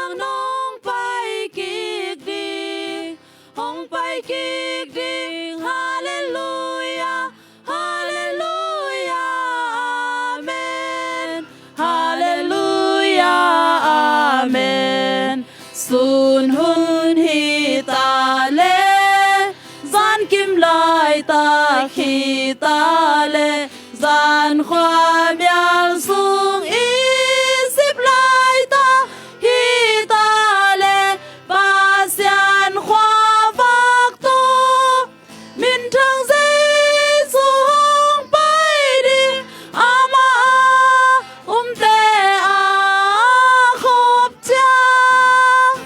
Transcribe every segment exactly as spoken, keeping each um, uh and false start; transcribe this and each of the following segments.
Nong pai kik ding, hong pai kik ding. Halleluia, halleluia, amen. Halleluia, amen. Sun hun hi ta leh, zan kim laitak hi ta leh, zan khua mial sung i sip laitak hi ta leh, Pasian khua vak tawh minthang Jesu hong pai ding, amah a umte a khop ciang.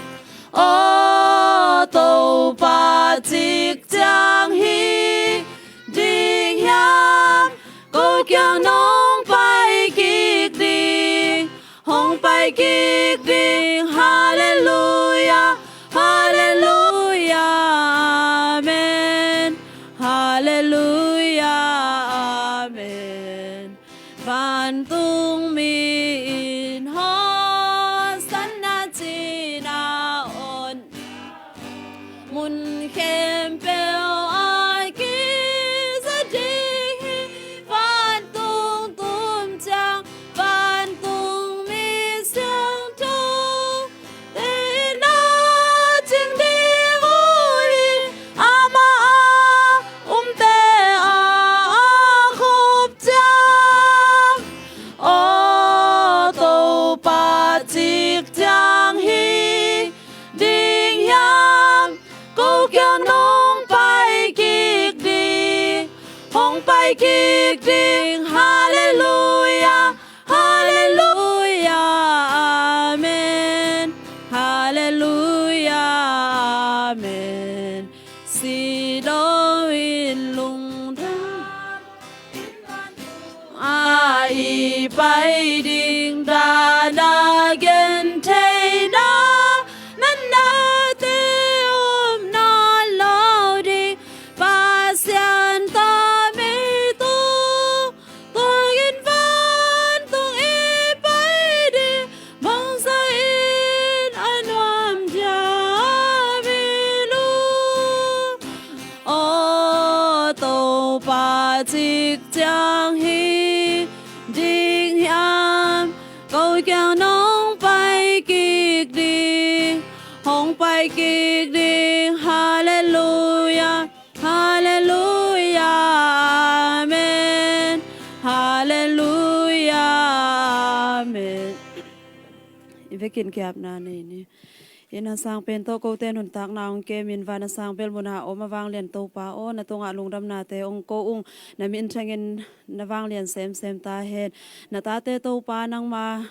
Aw Topa, cik ciang hi ding hiam? Ko kiang nong pai kik ding, hong pai kik ding. Halleluia, halleluia, amen. Halleluia, amen. Vantung mi in Hosanna cihna on, mun khempeuh a kiza ding hi. Vantung tum ciang vantung mi siangtho te na cing ding uh hi. Amah a umte a khop ciang. Aw Topa, cik ciang hi ding hiam? Ko kiang nong pai kik ding, hong pai kik ding. Halleluia, halleluia, amen. Halleluia, amen. Si lo in lungdam a i pai ding, dan a gentheihna natnate om nawn lo ding. Pasian ta mei tung, tuakin vantung i pai ding, bangzah in a nuam diam i lung. Aw Topa, cik ciang hi ding hiam? Ko kiang nong pai kik ding, hong pai kik ding. Halleluia, halleluia, amen. Halleluia, amen. I vekin kiapna nei ni. Inn a sang pen tawh kote nuntakna hong kemin, van a sang bel mun a om a vanglian Topa aw, na tungah lungdamnate hong ko ung. Na minthangin na vanglian semsem ta hen. Na tate Topa, nangma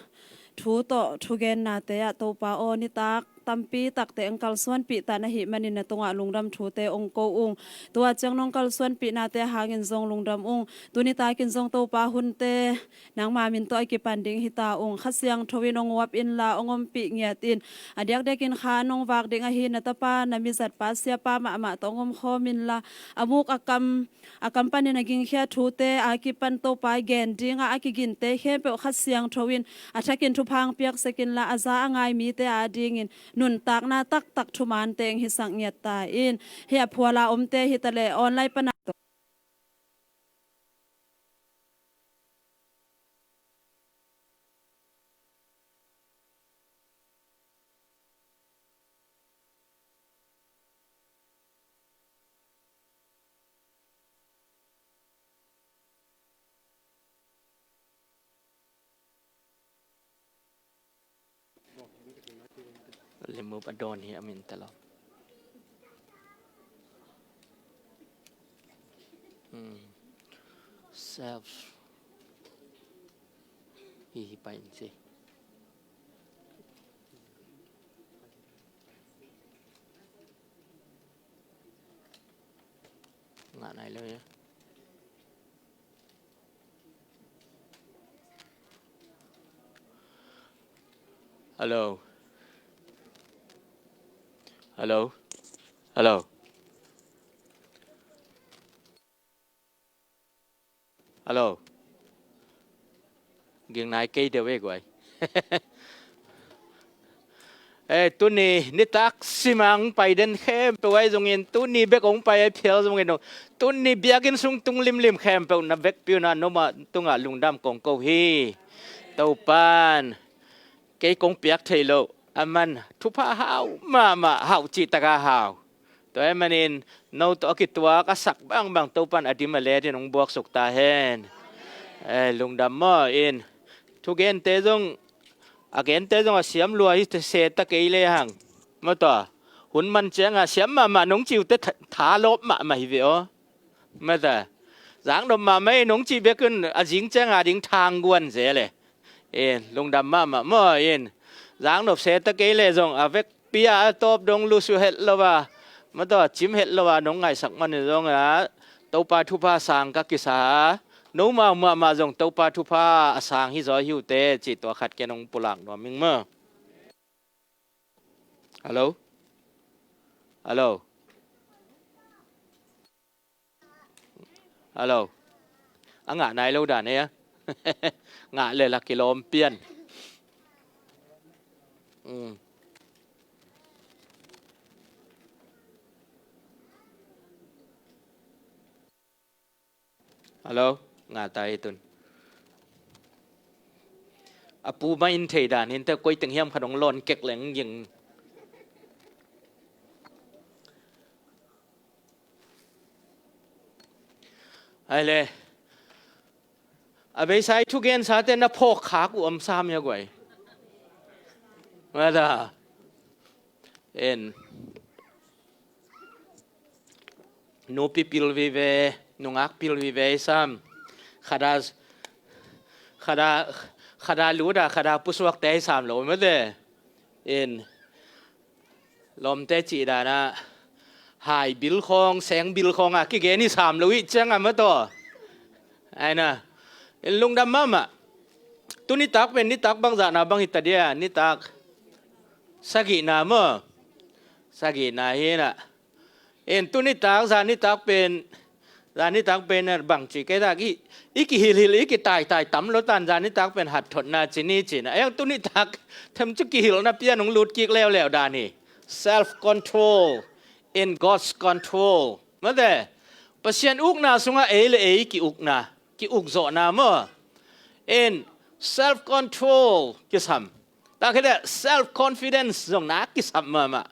thu tawh thugennate ah Topa aw, nitak tampi takte hong kalsuanpih ta na hih manin na tungah lungdam thute hong ko ung. Tua ciang nong kalsuanpihnate hangin zong lungdam ung. Tuni takin zong Topa, hunte nangma min tawh a kipan ding hi ta ung. Kha Siangtho in hong uap inla, hong ompih ngiat in. A diakdiakin kha nong vak ding ahi na tapa, na mizatpa, siapa mahmah tawh hong omkhawm inla, a muk a kam, a kam panin a gingkhia thute a kipan Topa, gen dingah a kiginte khempeuh Kha Siangtho in a thakin thupha hong piaksak inla, a za a ngai mite adingin nuntakna taktak thuman teng hisak ngiat ta in. Hih a phuala omte hi ta leh online pana Lemmup a dawn hi a min talo. Hmm. Self. Hi hi pa in si. Ngah nai lo ya. Hello. Hello. Hello. Hello. Ging nai kei deuh e guai. Eh, tuni nitak simang pai den khempeuh ahi zongin, tuni bek hong pai ahi phial zongin, tuni biakinn sung tung limlim khempeuh na vekpi un ah, noma tungah lungdam kong ko hi. Topan kei kong piak thei loh, aman thupha hau mahmah, hau cihtak a hau. Tua ahih manin no tawh a kituak a sak bangbang Topan a dim a let in hong buaksuk ta hen. Eh, lungdam maw in. Thugente zong, a gente zong a siam lua hi se ta kei le hang. Maw tua, hun man ciang a siam mahmah nong ci uh teh tha, tha lawp mahmah hi ve aw. Maw tua, zaknop mahmah in nong cih bek un a zing ciang a ding thangguan zel e. In, lungdam mahmah maw in. Zaknop se ta kei le zong a vekpi a a tawp dong lusu het lo a, maw tua, cim het lo a nong ngaisak man in zong a, Topa thupha sang ka kisa. Nomau mahmah zong Topa thupha a sang hi zaw hi uh teh cih tua khat ken hong pulak nuam ing maw. Hello? Hello? Hello? A ngah nai lo dan e a. Ngah le la kilawm pian. Mm. Hello? Ngah ta hi tun. A pu mah in thei dan hi in teh, koi teng hiam khat hong lawn kek leng ging. Ai le. A beisa i thugensate na phawk khak uh om sam hia guai. Mada. En. Nupi pil vive, nungak pil vive i sam. Khada, khada, khada luda, khada pusuakte i sam lo mate. En. Lawmte cih dan a, hai bil khawng, seng bil khawng a kigen i sam lo i ciang a mataw. Ai na. En, lungdam mahmah. Tu nitak pen nitak bangzahna bang hi ta dia, nitak sagihna maw. Sagihna hi na. En, tu nitak, zan nitak pen, zan nitak pen bangci kei tak i, i kihilhil, i kitaitai tam lo tan, zan nitak pen hatthotna ci ni ci na. Eng, tu nitak them cu kihilhna pian hong lut kik leuleu dan hi. Self control in God's control. Mate, Pasian ukna sungah ei le ei ki-ukna, ki-ukzawhna maw. In self control kisam. Tak hi le self confidence zong na kisam mahmah.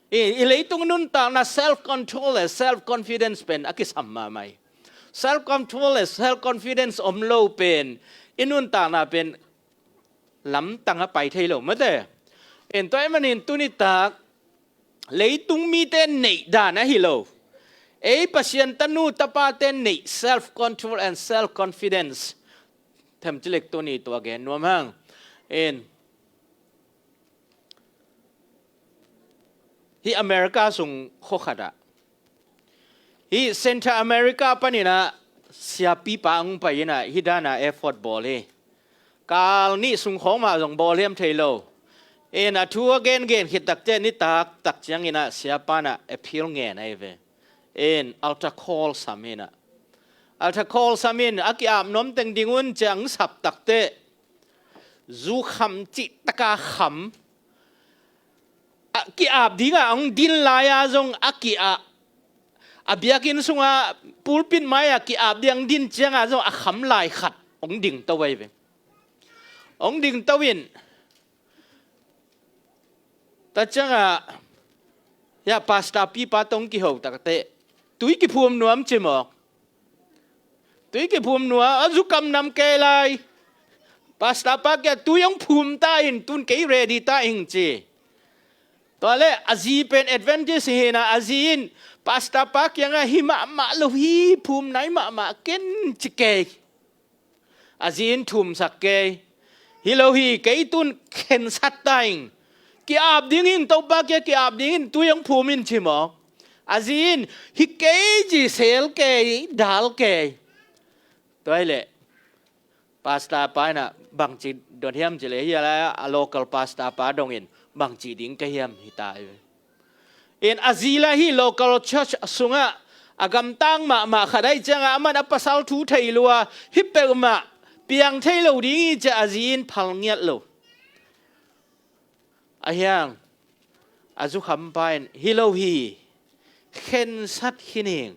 I, i leitung nuntakna self control le self confidence pen a kisam mahmah hi. Self control le self confidence om lo pen i nuntakna pen lamtang a pai thei lo mate. En, tua ahih manin tu nitak leitung mite neih dan ahi lo. Ei Pasian tanu tapate neih self control and self confidence them ci lek tu ni tua gen nuam hang. En, hih America sung khua khat ah, hih Central America panin ah siapipa hong pai in ah hih dan a effort bawl hi. Kal nih sung khawng mah zong bawl hiam thei lo. En, a thu a gengen khit tak ciah nitak tak ciangin ah siapa in ah appeal ngen ahi ve. En, altar call sam in ah, altar call sam in a ki-ap nuam teng ding un ciah hong sap tak teh, zu kham cih taka kham, a ki-ap dingah hong din lai-a zong a ki-ap, a biakinn sungah pulpit mai-ah ki-ap ding hong din ciangah zong a kham lai khat hong dingto ahi ve. Hong dingto in, ta ciangah, ya, pastor pipa tawh hong kiho tak teh, tui kiphum nuam ci mawk. Tui kiphum nuam, a zu kam nam kei lai. Pastor pa kiangah tui hong phum ta in, tun kei ready ta ing ci. Tua le a zi pen Adventist hi na, a zi in pastor pa kiangah hi mahmah lo hi, phum nai mahmah ken ci kei. A zi in thumsak kei. Hi lo hi, kei tun khensat ta ing. Ki-ap ding in, Topa kiang ki-ap ding in, tui hong phum in ci mawk. A zi in hi kei ci, sel kei, dal kei. Tua hi leh pastor pa in ah bangci dot hiam ci leh, hi a lai a local pastor pa dongin bangci ding ka hiam hi ta hi. In a zi la hi local church sungah a gamtang mahmah khat ahi ciangah aman a pasal thu thei lua, hi peuhmah piang thei lo ding hi ci a, a zi in phal ngiat lo. A hiang, a zukham pa in, "Hi lo hi, khensat khin ing,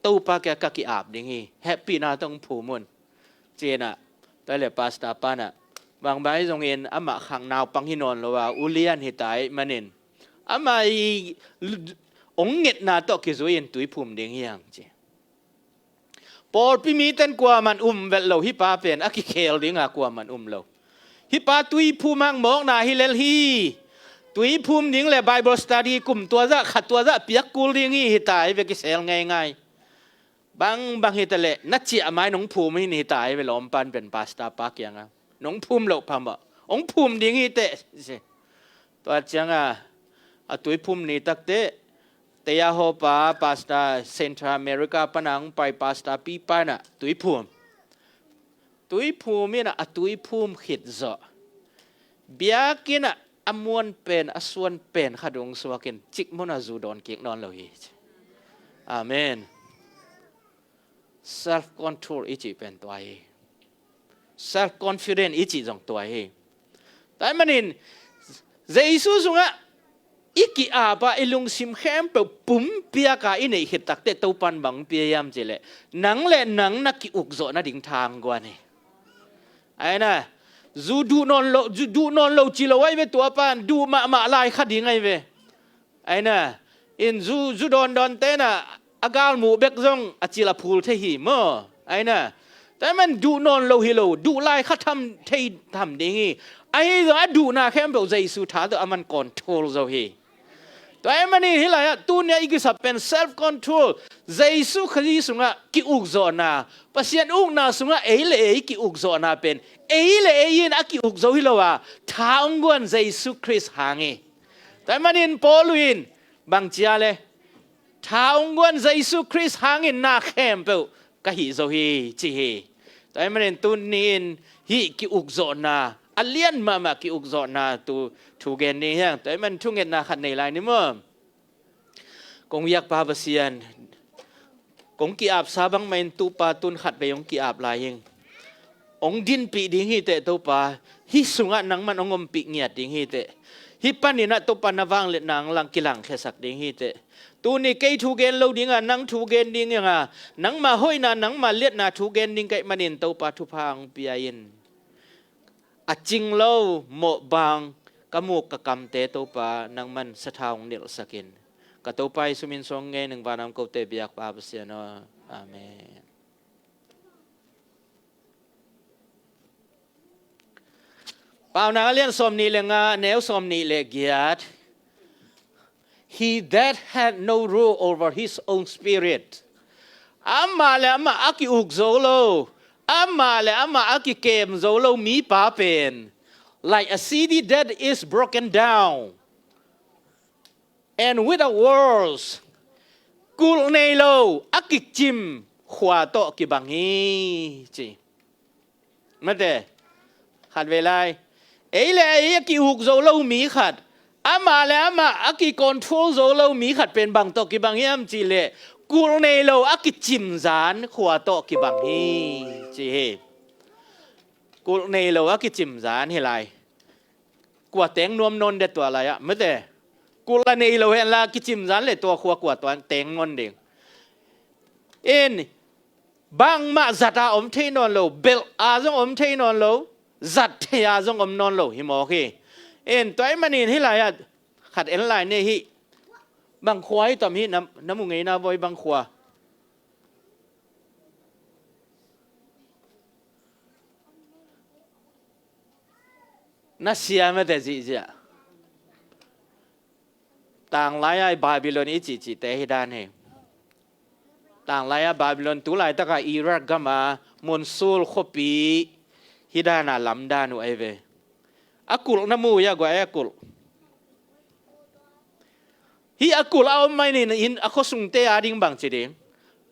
Topa kiang ka ki-ap ding hi, hehpihna tawh hong phum un," ci-in ah, tua leh pastor pa in ah, "Bang bang hi zongin amah khang naupang hi nawn lo a, ulian hi ta ahih manin, amah i hong ngetna tawh kizui-in tui phum ding hi hang," ci. Pawlpi mite'n kuaman um vet lo, hih pa pen a kikhel ding a kuaman um lo. Hih pa tui phum hang mawkna hi lel hi. Tui phum ding leh Bible study kum tua zah, kha tua zah piak kul ding hi, hi ta hi ve, kisel ngeingai. Bang bang hi ta leh na ciah mai-in hong phum hi, hi ta hi ve, lawmpa in pen pastor pa kiangah, "Nong phum loh phamawh, hong phum ding hi teh," ci. Tua ciangah a tui phum ni tak teh, Teya Hopa, pastor Central America pan a hong pai pastor pi pa in ah tui phum. Tui phum in ah, a tui phum khit zawh, biakinn ah a muan pen, a suan pen khat hong suakin, cikmah-in ah zu dawn kik nawn lo hi. Amen. Self control i cih pen tua hi. Self confidence i cih zong tua hi. Tua ahih manin Jesu sungah i ki-ap a, i lungsim khempeuh pumpiak a i neih khit tak teh, Topa in bang pia hiam cih leh, nang leh nang na ki-ukzawh nading tha hong guan hi. Ahi na, zu duh nawn lo, zu duh nawn lo ci lo ahi ve, tua pan duh mahmah lai kha ding ahi ve. Ahi na, in zu, zu dawndawnte'n ah a galmuh bek zong a cil a phul thei hi maw. Ahi na, tua ahih manin duh nawn lo hi lo, duh lai kha tham thei tham ding hi. Ahi zong a duhna khempeuh Jesu tha tawh aman control zo hi. Tua ahih manin hih lai-ah tuni-a i kisap pen self control. Jesu Khrist sungah ki-ukzawhna, Pasian ukna sungah ei le ei ki-ukzawhna pen ei le ei in a ki-uk zo hi lo a, tha hong guan Jesu Khrist hang hi. Tua ahih manin Paul in bang ci a leh, "Tha hong guan Jesu Khrist hangin na khempeuh ka hih zo hi," ci hi. Tua ahih manin tuni-in hih ki-ukzawhna, a lian mahmah ki-ukzawhna thu, thu gen ding hi hang. Tua ahih manin thungetna khat nei lai ni maw. Kong biakpa Pasian, kong ki-apsa bangmah in tu-pa tun khatvei hong ki-ap lai ing. Hong dinpih ding hi teh Topa, hih sungah nangman hong ompih ngiat ding hi teh. Hih panin ah Topa na vangliatna hong lang kilangkhiasak ding hi teh. Tuni kei thu gen lo ding a, nang thu gen ding hi hang a, nangma hoihna, nangma liatna thu gen ding ka hih manin Topa thupha hong pia in. A cing lo mawhbang ka muk ka kamte Topa nangman sathau hong nilhsak in. Ka Topa Jesu min suang ngen ing, vanah om kote biakpa Pasian aw. Amen. Paunak a lian sawmnih le nga, neu sawmnih le giat. He that had no rule over his own spirit. Amah le amah a ki-uk zo lo, amah le amah a kikem zo lo mipa pen, like a city that is broken down and without walls, kulh nei lo a kicim khua tawh kibang hi, ci. Mate, khatvei lai, ei le ei a ki-uk zo lo mi khat, amah le amah a ki-control zo lo mi khat pen bang tawh kibang hiam cih leh, kulh nei lo a kicimzan khua tawh kibang hi, ci hi. Kulh nei lo a kicimzan hi lai. Kua teng nuam nawn de tua lai-ah, mate. Kulh a nei lo hen la, kicimzan le tua khua kua teng nawn ding. In, bangmah zat a om thei nawn lo, belh a zong om thei nawn lo, zat thei a zong om nawn lo hi mawk hi. In, tua ahih manin hih lai-ah khat en lai ni hi. Bang khua hi tam hi, na, na mu ngeina voi, bang khua? Na sia mate zihziah. Tanglai-a Babylon i cihcihte hi dan hi. Tanglai-a Babylon, tu laitaka Iraq gama Mosul khuapi hi dan a lamdan uh ahi ve. A kulh na mu hia, guai, a kulh. Hih a kulh a om mai nin in a khuasungte a ding bang ci ding?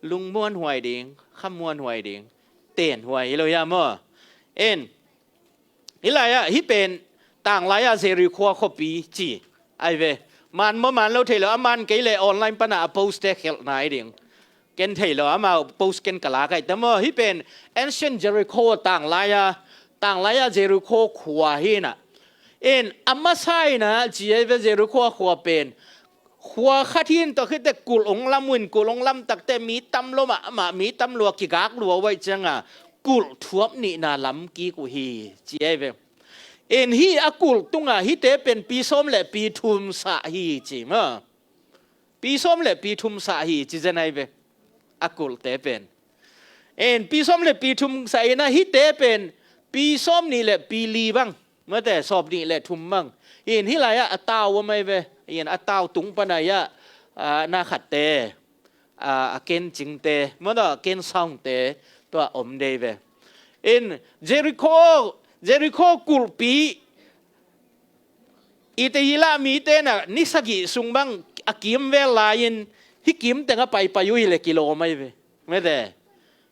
Lungmuanhuai ding, khamuanhuai ding, tenhuai hi lo hia maw? En, hih lai-ah, hih pen tanglai-a Jericho khuapi ci ahi ve. Man maw man lo thei lo, a man kei leh online pana a post-te khelhna hi ding. Ken thei lo, amau post ken ka lak ahi ta maw. Hih pen ancient Jericho, tanglai-a, tanglai-a Jericho khua hi na. En a masa in ah ci ei ve, Jericho a khua pen khua khat hi in, tua khit teh kulh hong lam uh in, kulh hong lam tak teh mi tam lua mahmah, mi tam lua, kigak lua uh ahih ciangin kulh thuap nihna lam kik uh hi ci ei ve. En hih a kulh tungah hihte pen pi sawm le pi thum sah hi ci maw. Pi sawm le pi thum sah hi ci zen ei ve, a kulhte pen. En pi sawm le pi thum sah in ah hihte pen pi sawm nih le pi li bang, mate, sawm nih le thum bang. En hih lai-ah a tau om ei ve. En a tau tung pan ah, ah, na khatte, ah, a ken cingte, mate, a ken sawngte tua om dei ve. En Jericho, Jericho kulhpi, i te i lah mite in ah ni sagih sung bang a kimvel lai-in hih kim teng a paipai uh hi le kilawm ei ve, mate.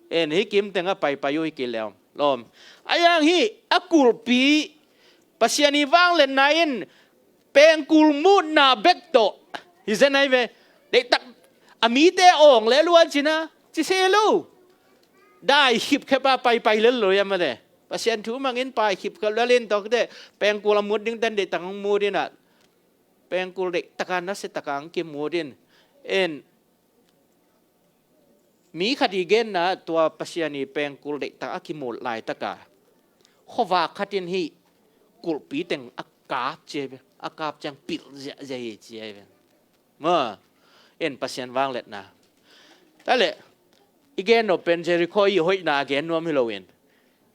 En hih kim teng a paipai uh hi kilawm, lawm. Ahi hang hih a kulhpi, Pasian i vangliatna in pengkul mutna bek tawh hi zen ei ve. Deihtak a mite awng le luan cina ci se lo. Dai khipkhep a paipai lel lo ia, mate. Pasian thu mangin pai khipkhep lel in, tua khit teh pengkul a mut ding ten deihtak hong mut in ah, pengkul deihtak a nasia tak a hong kimut in. En mi khat i genna, tua Pasian i pengkul deihtak a kimut laitak ah khuavak khat in hih kulhpi teng a kap ci ei ve, a kap ciang pilh ziahziah hi ci ei ve. Maw, en Pasian vangliatna. Tua leh i gen nop pen Jericho i hoihna gen nuam hi lo in,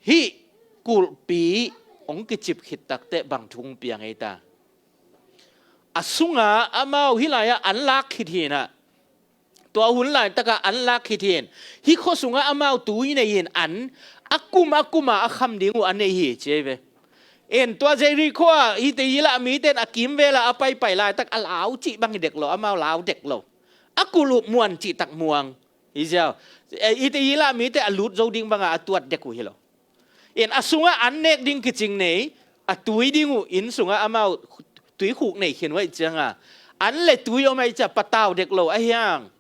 hih kulhpi hong kicip khit tak teh bang thu hong piang ei ta. A sungah amau hih lai-ah an lak khit hi in ah, tua hun laitak ah an lak khit hi in, hih khua sungah amau tui nei in an a kum a kum a a kham ding uh a nei hi ci ei ve. En tua Jericho ah i te i lah mite in a kimvel ah a paipai laitak a lau cih bang hi dek lo, amau lau dek lo. A kulh uh muan cih tak muang hi ziau. Eh, i te i lah mite a lut zo ding bang a a tuat dek uh hi lo. En a sungah an nek ding kicing nei, a tui ding uh inn sungah amau tuikhuk nei khin uh ahih ciangin, an le tui om ahih ciang patau dek lo. Ahi hang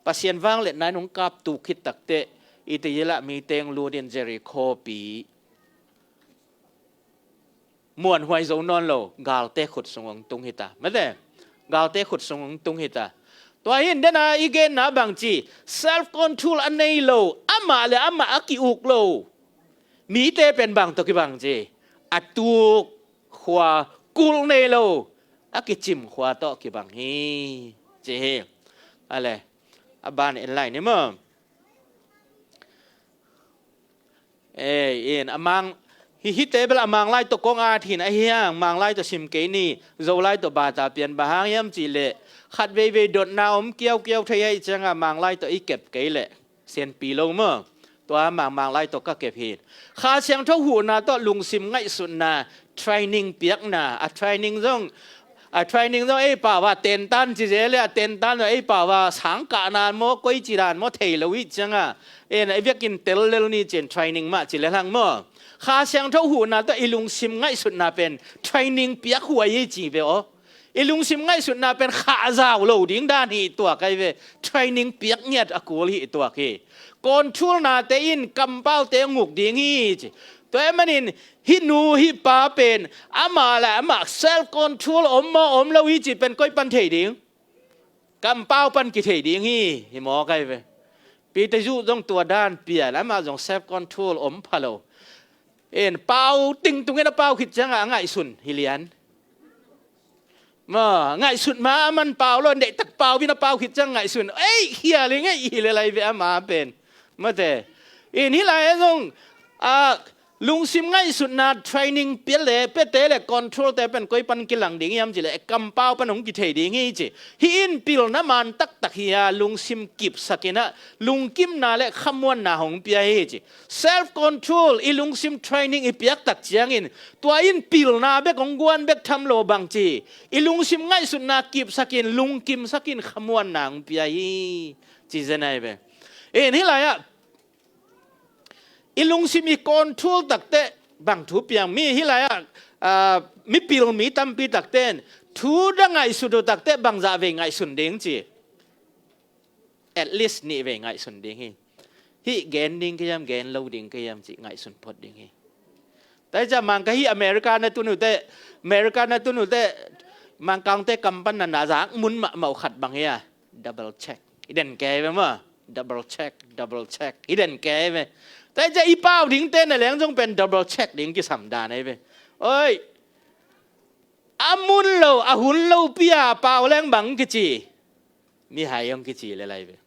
Pasian vangliatna in hong kap tuk khit tak teh i te i lah mite hong lut in Jericho pi muanhuai zo nawn lo, galte khut sung hong tung hi ta, mate. Galte khut sung hong tung hi ta. Tua hi in den a i genna bang ci, self control a nei lo, amah le amah a ki-uk lo mite pen bang tawh kibang ci, a tuk khua, kulh nei lo, a kicim khua tawh kibang hi ci hi. A le, a ban en lai ni maw. Ei, in a mang, hih, hihte bel a Manglai tawh kong at hi in, ahi hang Manglai tawh sim kei ni, Zolai tawh bata pian, bang hang hiam cih leh khat veivei dotna om kiaukiau thei ahih ciangin Manglai tawh i kep kei leh sianpi lo maw. Tua Mang, Manglai tawh ka kep hi in. Kha Siangtho huhna tawh lungsim ngaihsutna training piakna, a training zong, a training zong ei pau a tentan ci zel e, a tentan zong ei pau a sangkahna maw, koici dan maw thei lo ahih ciangin, en, a vekin tel lel ni ci-in training mah ci lel hang maw. Kha Siangtho huhna tawh i lungsim ngaihsutna pen training piak huai hi ci ve aw. I lungsim ngaihsutna pen khahzau lo ding dan hi tuak ahi ve. Training piak ngiat a kul hi tuak hi. Control nate in kampaute nguk ding hi ci. Tua ahih manin hih nu hih pa pen amah le amah self control om maw om lo hi ci pen koi pan thei ding? Kampau pan kithei ding hi, hi mawk ahi ve. Peter Zu zong tua dan pian, amah zong self control om pha lo. En, pau tingtungin a pau khit ciangin a ngaihsun hi lian. Ma, ngaihsut ma a man pau lo, deihtak pau in a pau khit ciang ngaihsun. Ei, hial hi ngei hi le lai ve ama pen. Mate. In hih lai-ah zong, a, lungsim ngaihsutna training pia le, piate le control te pen koi pan kilang ding hiam ci le, kampau pan hong kithei ding hi ci. Hih in pilna man taktak hi a, lungsim kipsak in a, lungkimna le khamuanna hong pia hi ci. Self control, i lungsim training i piak tak ciangin, tua in pilna bek hong guan bek tham lo bang ci. I lungsim ngaihsutna kipsak in, lungkimsak in khamuanna hong pia hi ci zen ahi ve. In hih lai-ah, i lungsim i control tak teh bang thu piang, mi hih lai-ah, ah, mipil mi tampi tak ten thu da ngaihsut uh tak teh bangzah vei ngaihsun ding ci. At least nih vei ngaihsun ding hi. Hih gen ding ka hiam, gen lo ding ka hiam ci ngaihsun phot ding hi. Tua hi ciang Mangkang hi America na tun uh teh, America na tun uh teh, Mangkangte kam pan na na zak mun mahmah uh khat bang hi a, double check. I den kei ve maw. Double check, double check. I den kei ve. Tua hi ciang i pau dingte na leng zong pen double check ding kisam dan ahi ve. Oi. A mun lo, a hun lo pi a pau leng bang kici. Mihai hong kici le lai ve.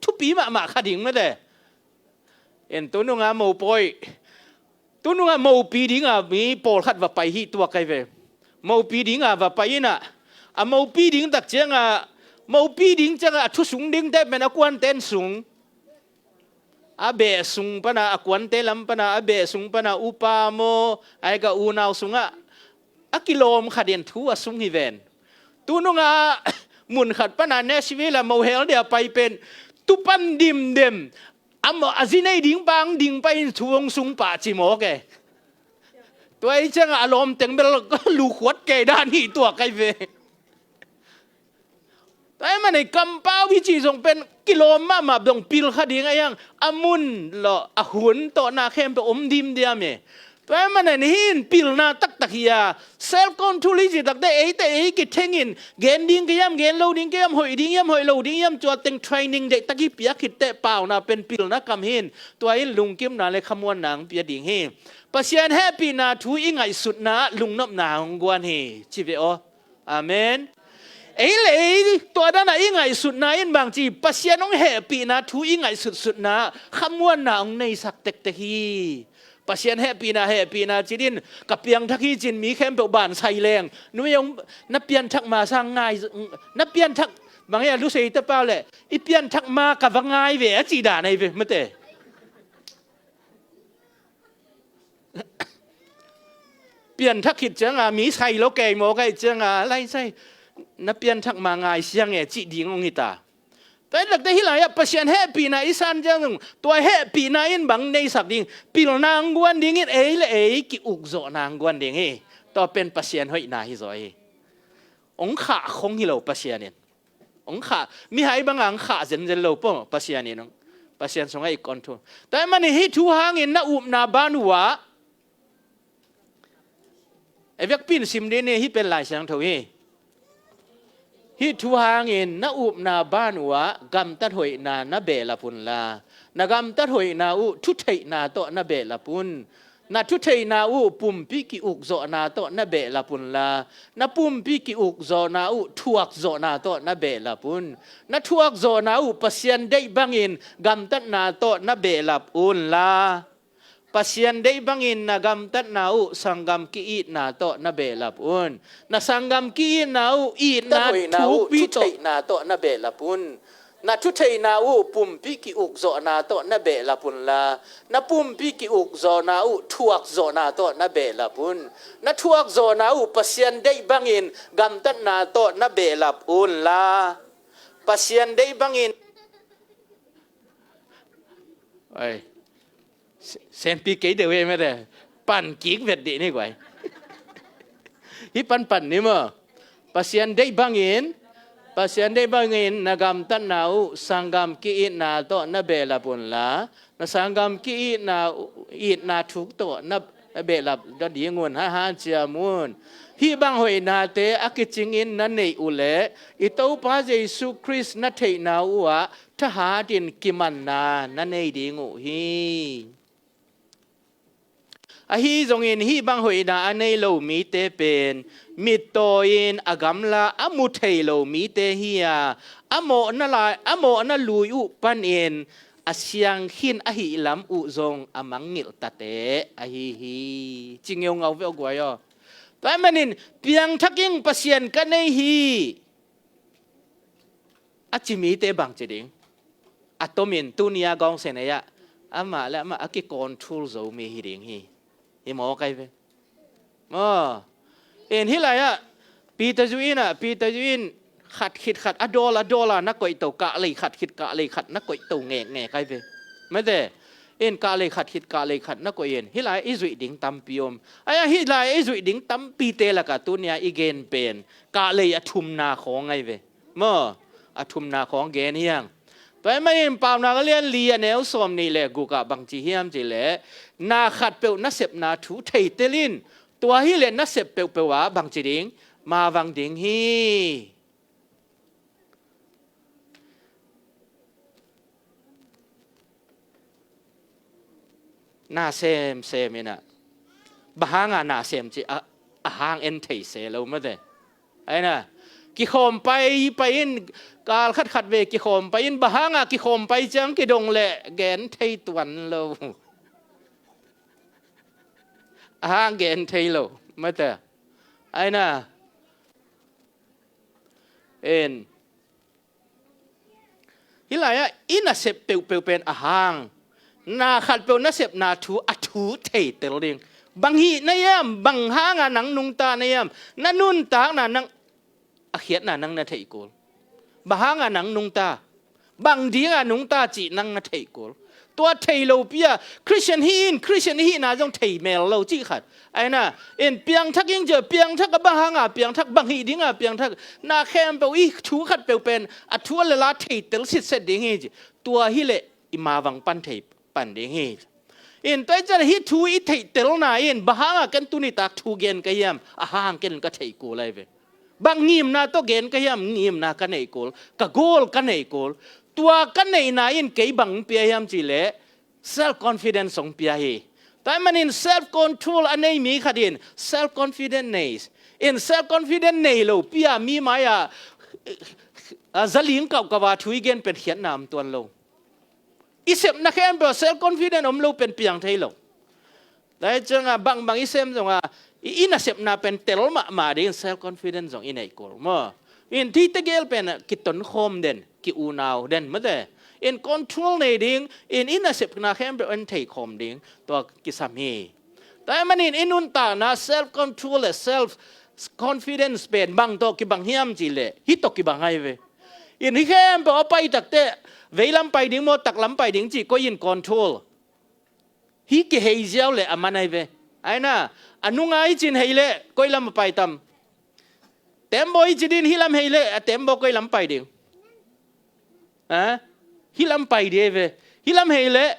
Thupi mahmah kha ding mate. En tu nunga mopawi. Tu nunga mopi dinga mi pawlkhat va pai hi tuak kai ve. Mopi dinga va pai ina. A mopi ding tak cianga, mopi ding cianga a thu sung dingte pen a kuanten sung. A beh sung pana, a kuante lam pana, a beh sung pana upa maw, ai ka unau sungah a kilawm khat in thu a sung hi ven. Tu nunga mun khat pana Nashville a mohel dia pai pen tu pan dimdem. A maw, a zi nei ding pang ding pai in thu hong sung pah ci mawk e. Tua i cianga a lawm teng bel lukhuat kei dan hi tuak kai ve. Tua ahih manin kampau hi ci zong pen kilawm mahmah dong pil kha ding a hiang a mun lo a hun tawh na khempeuh om dimdiam e. Tua ahih manin hi in pilna taktak hi a self control hi ci takte eite ei kithengin gen ding kiam gen lo ding kiam hoih ding iam hoih lo ding iam cua teng training deihtak hi piak khitte pauna pen pilna kam hi in tua in lungkimna le khamuanna ang pia ding hi. Pasian hehpihna thu i ngaihsutna lungnopna hong guan hi ci ve aw. Amen. Ei le ei tua dana i ngaihsutna in bangci Pasian hong hehpihna thu i ngaihsutsutna khamuanna hong neisak tektek hi. Pasian hehpihna hehpihna ci din ka piangthak hi cin mi khempeuh ban sai leng numei hong na pianthak ma sang ngai na pianthak bang hei a lusei tapau le i pianthak ma ka va ngai ve a ci dan ahi ve mate. Pianthak khit cianga mi sai lo kei maw kai cianga lai sai na pianthak ma ngai siang e cih ding hong hita. Tua in lakte hi lai-ah Pasian hehpihna i san ciang zong tua hehpihna in bang neisak ding pilna ang guan dingin ei le ei ki-ukzawhna ang guan ding hi. Tua pen Pasian hoihna hi zaw hi. Ong khah khong hi lo Pasian in. Ong khah, mihai banga ong khah zenzen lo pong Pasian in ong. Pasian sungah i kon thu. Tua ahih manin hih thu hangin na upna ban uh ah. E vekpi in sim dih ni hih pen Lai Siangtho hi. Hih thu hangin na upna ban uh ah gamtat hoihna na behlap unla. Na gamtat hoihna uh thutheihna tawh na behlap un. Na thutheihna uh pumpi ki-ukzawhna tawh na behlap unla. Na pumpi ki-ukzawhna uh thuakzawhna tawh na behlap un. Na thuakzawhna uh Pasian deih bangin gamtatna tawh na behlap unla. Pasian deih bangin na gamtatna uh sanggam ki-itna tawh na behlap un. Na sanggam ki-itna uh itna thukpi tawh na behlap un. Na thutheihna uh pumpi ki-ukzawhna tawh na behlap unla. Na pumpi ki-ukzawhna uh thuakzawhna tawh na behlap un. Na thuakzawhna uh Pasian deih bangin gamtatna tawh na behlap unla. Pasian deih bangin. Ai. Senpi kei deuh e mate. Pan kik vet dih ni guai. Hih pan pan ni maw. Pasian deih bangin Pasian deih bangin na gamtatna uh sanggam ki-itna tawh na behlap unla. Na sanggam ki-itna uh itna thuk tawh na behlap nading un hanciam un. Hih bang hoihnate a kicingin na neih uhleh i Topa Jesu Khrist na theihna uh ah thahatin kimanna na nei ding uh hi. Ahi zongin hih bang hoihna a nei lo mite pen mittaw-in a gamla a mu thei lo mite hi-a a mawhna lai a mawhna lui uh panin a siang khin ahih lam uh zong a mangngilh tate ahi hi. Ci ngeungau ve aw guai aw. Tua ahih manin piangthak ing Pasian ka nei hi. A ci mite bangci ding a tomin tuni-a gawngse nei-ah amah le amah a kicontrol zo mi hi ding hi. Hi maw kai ve maw? In hih lai-ah Peter zu in ah Peter zu in khat khit khat a dawl a dawl a na koihto kahlei khat khit kahlei khat na koihto ngekngek kai ve. Mate in kahlei khat khit kahlei khat na koih in hih lai i zuih ding tampi om. Ai-a hih lai i zuih ding tampite lakah tuni-a i gen pen kahlei a thumna khawng ai ve. Maw a thumna khawng gen hiang. Tua ahih manin Paunak a lian li a neu sawm nih le guk ah bang ci hiam cih leh, na khatpeuh nasepna thu theitel in, tua hi leh nasep peuhpeuh ah bang ci ding, mavang ding hi. Na semsem in ah, bang hanga na sem cih a, a hang en thei se lo mate. Aina, kikhawm pai pai in, kal khatkhat ve kikhawm pai in, bang hanga kikhawm pai ciang kidong leh gen thei tuan lo. A hang gen thei lo mate. Aina, en, hih lai-ah i nasep peuhpeuh pen a hang, na khatpeuh nasepna thu a thu theitel ding. Bang hih na hiam, bang hanga nang nungta na hiam, na nuntakna nang a khiatna nang na theih kul. Bang hanga nang nungta, bang dinga nungta cih nang na theih kul. Tua thei lopi-a Christian hi in, Christian i hihna zong thei mel lo cih khat. Aina, in piangthak ing cia, piangthak a bang hanga piangthak, bang hih dinga piangthak, na khempeuh i thu khatpeuh pen a thu a lel a theitel sitset ding hi ci. Tua hi leh i mavang pan thei pan ding hi. In tua hi ciang hih thu i theihtelna in bang hanga ken tuni tak thu gen ka hiam, a hang ken ka theih kul lai ve. Bang ngimna tawh gen ka hiam, ngimna ka neih kul, ka goal ka neih kul. Tua ka neihna in kei bang pia hiam cih leh self confidence hong pia hi. Tua ahih manin self control a nei mi khat in self confidence nei. In self confidence nei lopi-a mi mai-ah, a, zaling kauhkauh a thu i gen pen khiatna om tuan lo. I sepna khempeuh self confidence om lo pen piang thei lo. Tua hi cianga bangbang i sem zonga i, i nasepna pen tel mahmah ding, self confidence zong i neih kul maw. In thite gel pen kitonkhawm den, ki-unau den mate. In control nei ding, in i nasepna khempeuh en theikhawm ding, tua kisam hi. Tua ahih manin i nuntakna self control le self confidence pen bang tawh kibang hiam cih leh hih tawh kibang ahi ve. In hih khempeuh a pai takte, veilam pai ding maw, taklam pai ding cih koi in control. Hih kihei ziau leh a man ahi ve. Aina, a nunga i cin hei leh koi lam a pai tam. Tembaw i ci din hih lam hei leh a tembaw koi lam pai ding. Ha? Hih lam pai ding ahi ve. Hih lam hei leh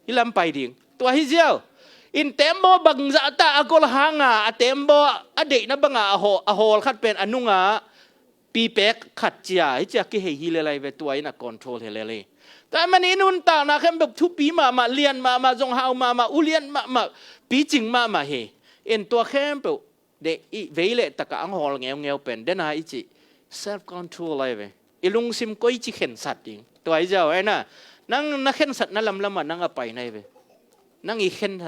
hih lam pai ding. Tua hi ziau. In tembaw bangzah ta a gol hanga a tembaw a deihna banga a haw, a hawl khat pen a nunga pipek khat cia, hih cia kihei hi lel ahi ve, tua in a control hi lel hi. Tua ahih manin i nuntakna khempeuh thupi mahmah, lian mahmah, zong hau mahmah, ulian mahmah, picing mahmah hi. In tua khempeuh de i vei le taka ang hawl ngeungeu pen dena i cih self control ahi ve. I lungsim koici khensat ding. Tua hi ziau aina, nang na khensatna lamlamah nang a pai na hi ve. Nang i khen,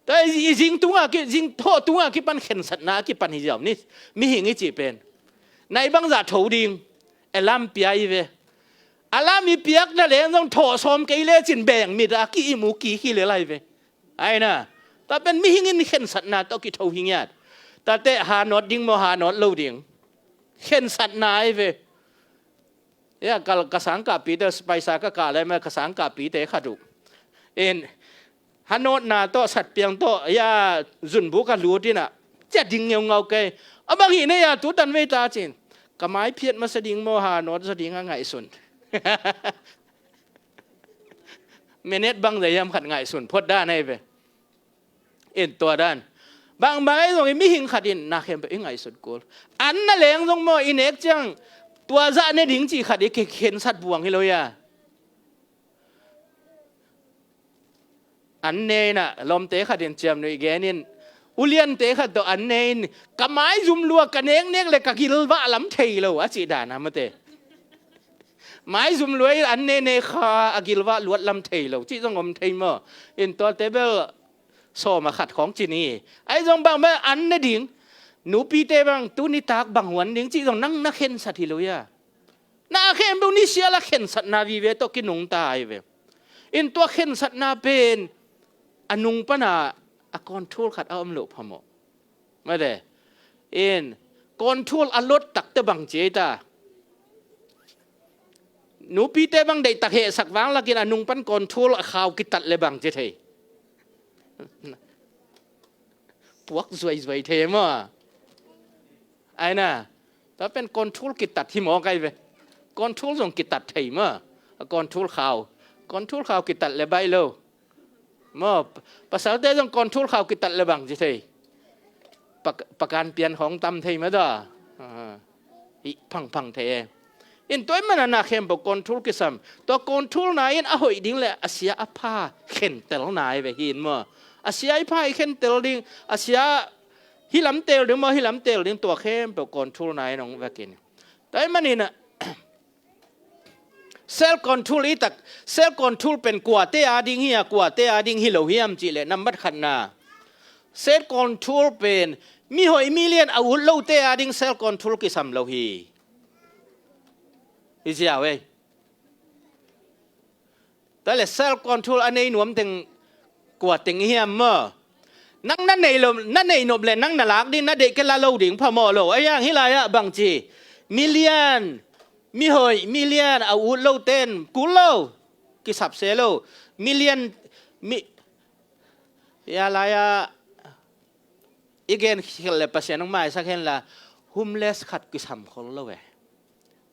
tua i zing tunga ki, zing thawh tunga kipan khensatna a kipan hi ziau ni. Mihing i cih pen nai bangzah tho ding. Alarm pia hi ve. Alarm i piak na leng zong thawh sawm kei lecin beng mit a ki i mu ki hi lel ahi ve. Aina, tua pen mihing in khensatna tawh kitho hi ngiat. Tate hanawt ding maw, hanawt lo ding. Khensatna ahi ve. Ya, ka, ka sangkahpite, paisa ka kah lai ma, ka sangkahpite khat uh. In, hanawtna tawh, satpiang tawh, ya, zunbuk a lut in a, cia ding ngeungau kei. A bang hi ne ya, tu tan vei ta cin. Ka mai phiat masa ding maw, hanawt zaw ding a ngaihsun. Minute bang zai hiam khat ngaihsun phot dan ahi ve. In tua dan. Bangbang ahi zong i mihing khat in na khempeuh i ngaihsut kul. An na leng zong maw i nek ciang tua zah ne ding cih khat i khensat buang hi lo ia. An ne in a lawmte khat in ciamnuih gen in, uliante khat tawh an ne in, ka maizum lua ka neknek le ka gilvah lam thei lo a cih dan a mate. Maizum lua in an ne ne kha a gilvah luat lam thei lo cih zong om thei maw. In tuate bel sawm a khat khawng ci ni. Ahi zong bang bang an ne ding, nupite bang tuni tak bang huan ding cih zong nang na khensat hi lo ia. Na khempeuh ni sial a khensatna vive tawh kinungta ahi ve. In tua khensatna pen a nung pana a control khat a om loh phamawh. Mate. In control a lot takte bang ci ei ta. Nupite bang deihtak hehsak vang lakin a nung pan control a khau kitat le bang ci thei. Puak zuaizuai thei maw. Aina, tua pen control kitat hi mawk ahi ve. Control zong kitat thei maw. Control khau. Control khau kitat le baih lo. Maw, pasalte zong control khau kitat le bang ci thei. Pak-, pakan pian khawng tam thei mah ta. Hih phangphang thei e. In tua ahih manin na khempeuh control kisam. Tua control na in a hoih ding le a sia a pha khentel na hi ve hi in maw. A sia i pha i khentel ding, a sia hih lam tel ding maw, hih lam tel ding, tua khempeuh control na in hong vek in. Tua ahih manin ah, self control i tak, self control pen kuate a ding hi a, kuate a ding hi lo hiam cih leh nambat khatna. Self control pen mihoih milian a ut lote a ding self control kisam lo hi. Hi ziau ei. Tua le self control a nei nuam teng kua teng hiam maw? Nang na nei lo, na nei nop le nang na lak ding, na deih kei la lo ding phamawh lo. A yang hih lai-ah bangci milian, mihoih milian a ut loten kul lo, kisap se lo. Milian, mi, hih lai-ah i gen khial le Pasian hong maisak hen la, homeless khat kisam khol lo e.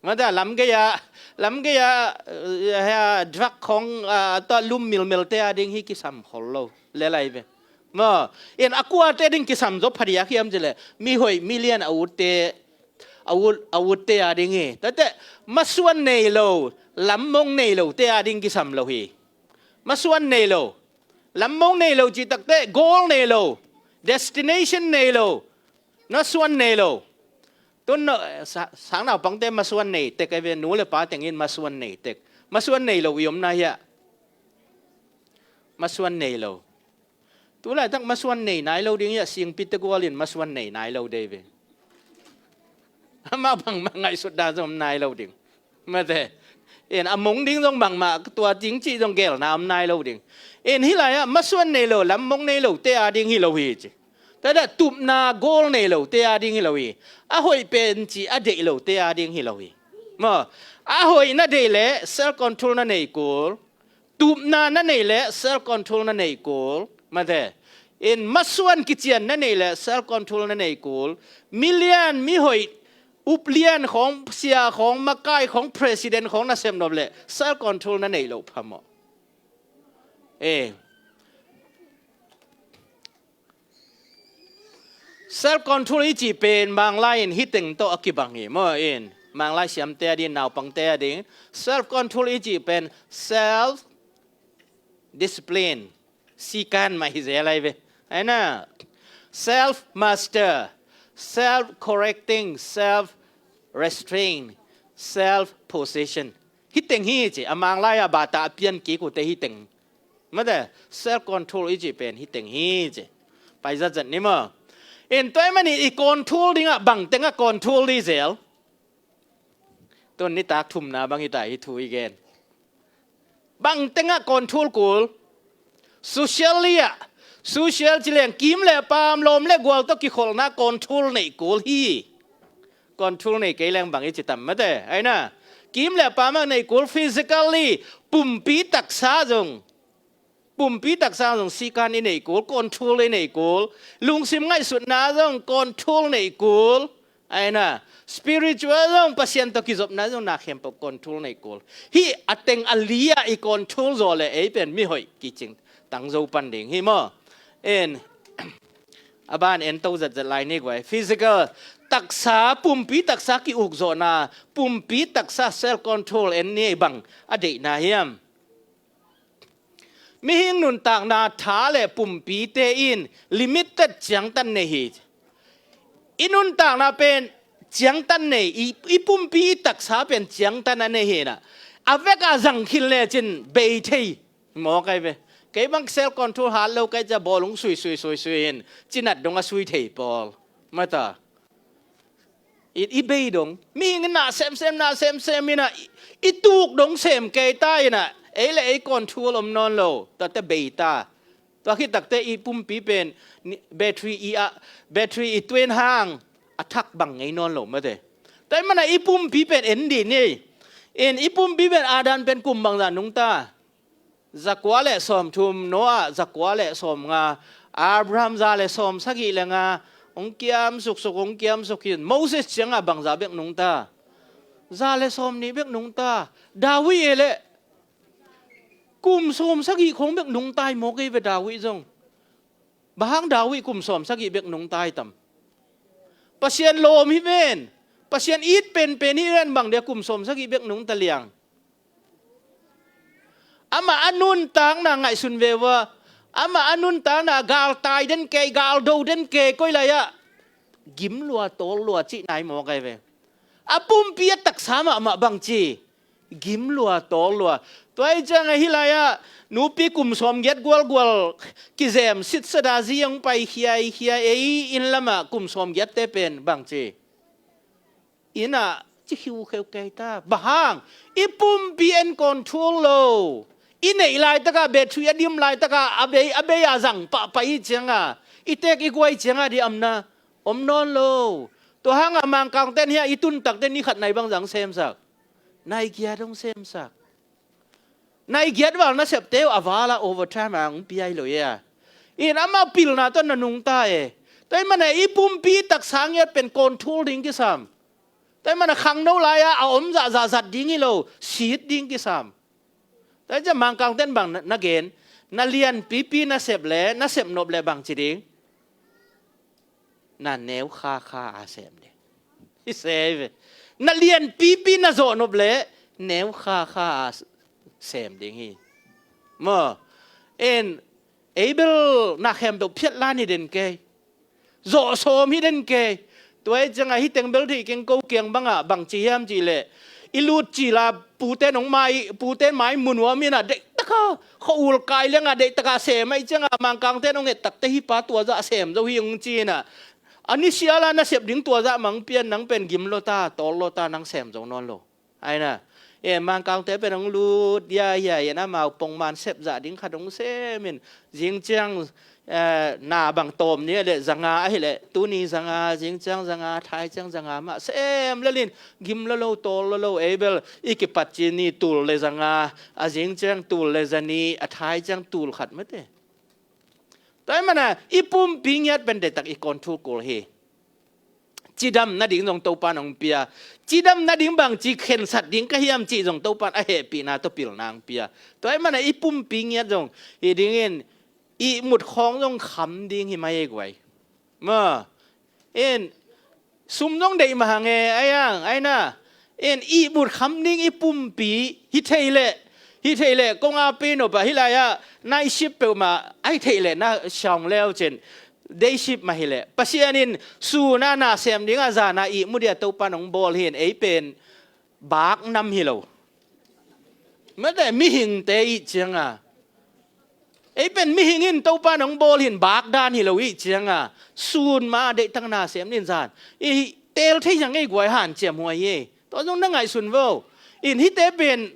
Mata lam gei-ah, lam gei-ah, eh, drug khawng, ah, tua lum milmelte a ding hi kisam khol lo le lai ve. Maw, in a kuate ding kisam zo phadiak hiam cih leh mihoih milian a utte, a ut, a utte a ding hi. Tate masuan nei lo, lammong nei lote a ding kisam lo hi. Masuan nei lo, lammong nei lo cih takte, goal nei lo, destination nei lo, masuan nei lo. Tun no, sa-, sang naupangte masuan nei tek ei ve, nu le pa tengin masuan nei tek. Masuan nei lo i omna hiah. Masuan nei lo. Tulaitak masuan nei nai lo ding hiah, singpite gualin masuan nei nai lo dei ve. Amah bangmah ngaihsut dan zong om nai lo ding. Mate. In a mong ding zong bangmah tua ding cih zong gelna om nai lo ding. In hih lai-ah masuan nei lo, lammong nei lote a ding hi lo hi ci. Tada tupna goal nei lote a ding hi lo hi. A hoih pen ci a deih lote a ding hi lo hi. Maw, a hoih na deih leh self control na nei kul. Tupna na nei leh self control na nei kul. Mate. In masuan kician na nei leh self control na nei kul. Milian, mihoih, uplian khawng, sia khawng, makai khawng, president khawng na sem nop leh self control na nei lo phamawh. Eh. Self control i cih pen Manglai in hih teng tawh a kibang hi maw in. Manglai siamte a ding, naupangte a ding. Self control i cih pen self discipline. Sikan mah hi zel lai ve. Aina. Self master, self correcting, self restraint, self possession. Hih teng hi ci, a Manglai a bata a pian kik uh te hih teng. Mate, self control i cih pen hih teng hi ci. Pai zatzat ni maw. In tua ahih manin i control dingah bang tengah control ding zel. Tun nitak thumna bang hi ta, hih thu i gen. Bang tengah control kul. Socially ah. Social ci leng kim le paam, lawm le gual tawh kikholhna control nei kul hi. Control nei kei leng bang i ci tam mate. Aina. Kim le paam ah nei kul, physically, pumpi taksa zong. Pumpi taksa zong sikan i nei kul, control i nei kul. Lungsim ngaihsutna zong control nei kul. Aina. Spiritual zong, Pasian tawh kizopna zong na khempeuh control nei kul. Hih a teng a li-ah i control zawh leh ei pen mihoih kicing tang zo pan ding hi maw. En. A ban en to zatzat lai ni guai. Physical taksa, pumpi taksa ki-ukzawhna, pumpi taksa self control en ni bang a deihna hiam. Mihing nuntakna tha le pumpite in limited ciangtan nei hi. I nuntakna pen ciangtan nei, i, i pumpi i taksa pen ciangtan a nei hi na. A vek a zang khin lecin bei thei. Maw kai ve. Kei bang self control hat lo kai cia bawlung sui, sui, sui, sui in. Cinat dong a sui thei pawl. Mata. I, i bei dong. Mihing in na semsem, na semsem in a i, i tuk dong sem kei ta in a. Ei le ei control om nawn lo. Tate bei ta. Tua khit takte i pumpi pen ni, battery i a, battery i tuen hang a thak bang ngei nawn lo mate. Tua ahih manin i pumpi pen en dih ni. In i pumpi pen Adam pen kum bangzah nungta. Zakua le sawmthum, Noah zakua le sawmnga, Abraham za le sawmsagih le nga, hong kiam suksuk, hong kiam suk hi. Moses ciangah bangzah bek nungta. Za le sawmnih bek nungta. David e le Kum sawm sagih khawng bek nungta hi mawk ei ve David zong. Bang hang David kum sawm sagih bek nungta hi tam? Pasian lawm hi ven. Pasian it penpen hi ven, bang dia kum sawm sagih bek nungta liang? Amah a nuntakna ngaihsun ve ua, amah a nuntakna galtai den kei, galdo den kei, koi lai-ah gim lua, tawl lua cihna hi mawk ei ve. A pumpi a taksa mahmah bang ci? Gim lua, tawl lua. Tua hi ciangah hih lai-ah nupi kum sawmgiat gualgual kizem sitsada zi hong pai khiaikhia, ei inn lamah kum sawmgiatte pen bang ci? Innah ci khiukheu kei ta. Bang hang? I pumpi en control lo. I neih laitakah, battery a dim laitakah a bei, a bei a zang pahpah i cianga, i tek i guai cianga di amna om nawn lo. Tua hangah Mangkangten hiah i tuntakte ni khat nai bangzah hong semsak? Nai giat hong semsak. Nai giat val nasepte uh a vala overtime a hong piai lo ia. In amah pilna tawh na nungta e. Tua i mana i pumpi taksa ngiat pen control ding kisam. Tua i mana khangno lai-a a om zahzah zat ding hi lo, sit ding kisam. Tua i ciah Mangkangten bang na, na gen? Na lianpipi nasep le nasep nop le bang ci ding? Na neu khakha a sem ding. I sei ve. Na lianpipi na zawh nop le neu khakha a sem ding hi. Maw? En, ei bel na khempeuh phiat lan hi den kei. Zawh sawm hi den kei. Tua i ciangah hih teng bel thei keng, ko kiang bangah bang ci hiam cih leh, i lut cila pute nong mai, pute mai munuam inah deihtaka khawl kai liangah deihtaka sem ahi ciangah Mangkangte nong ettakte hih pa tua zah sem zo hi hong ci inah. A nisiala nasep ding tua zah mang pian, nang pen gim lo ta, tawl lo ta, nang sem zo nawn lo. Aina, e, Mangkangte pen hong lut, ya, ya, ya, na mau pongman sep zah ding khat hong sem in, zing ciang, eh, na bang tawm ni le zanga ahi le, tuni zanga, zing ciang zanga, thai ciang zanga mah sem lelin, gim lo lo, tawl lo lo, ei bel i kipat ci ni tul le zanga, a zing ciang tul le zani, a thai ciang tul khat mate. Tua i mana i pumpi ngiat pen deitak i control kul hi. Cidam nading zong Topan hong pia. Cidam nading bang ci khensat ding ka hiam cih zong Topan a hehpihna tawh pilna hong pia. Tua i mana i pumpi ngiat zong hi dingin ihmut khawng zong kham ding hi mai ei guai. Ma, in, sum zong deih mah hang e, ai ang, ai na. In, ihmut kham ding i pumpi hi thei leh, hi thei leh kong a pei nop ah, hih lai-ah night shift peuhmah ahi thei leh na siang leu cin day shift mah hi leh, Pasian in sun a na sem dingah zan a ihmu dia Topan hong bawl hi in, ei pen bak nam hi lo. Mate, mihingte ih cianga, ei pen mihing in Topan hong bawl hi in bak dan hi lo ih cianga, sun ma deihtak na sem nin zan i teel thei hiang ei guai, hanciam huai hi. Tua zong na ngaihsun vo. In hihte pen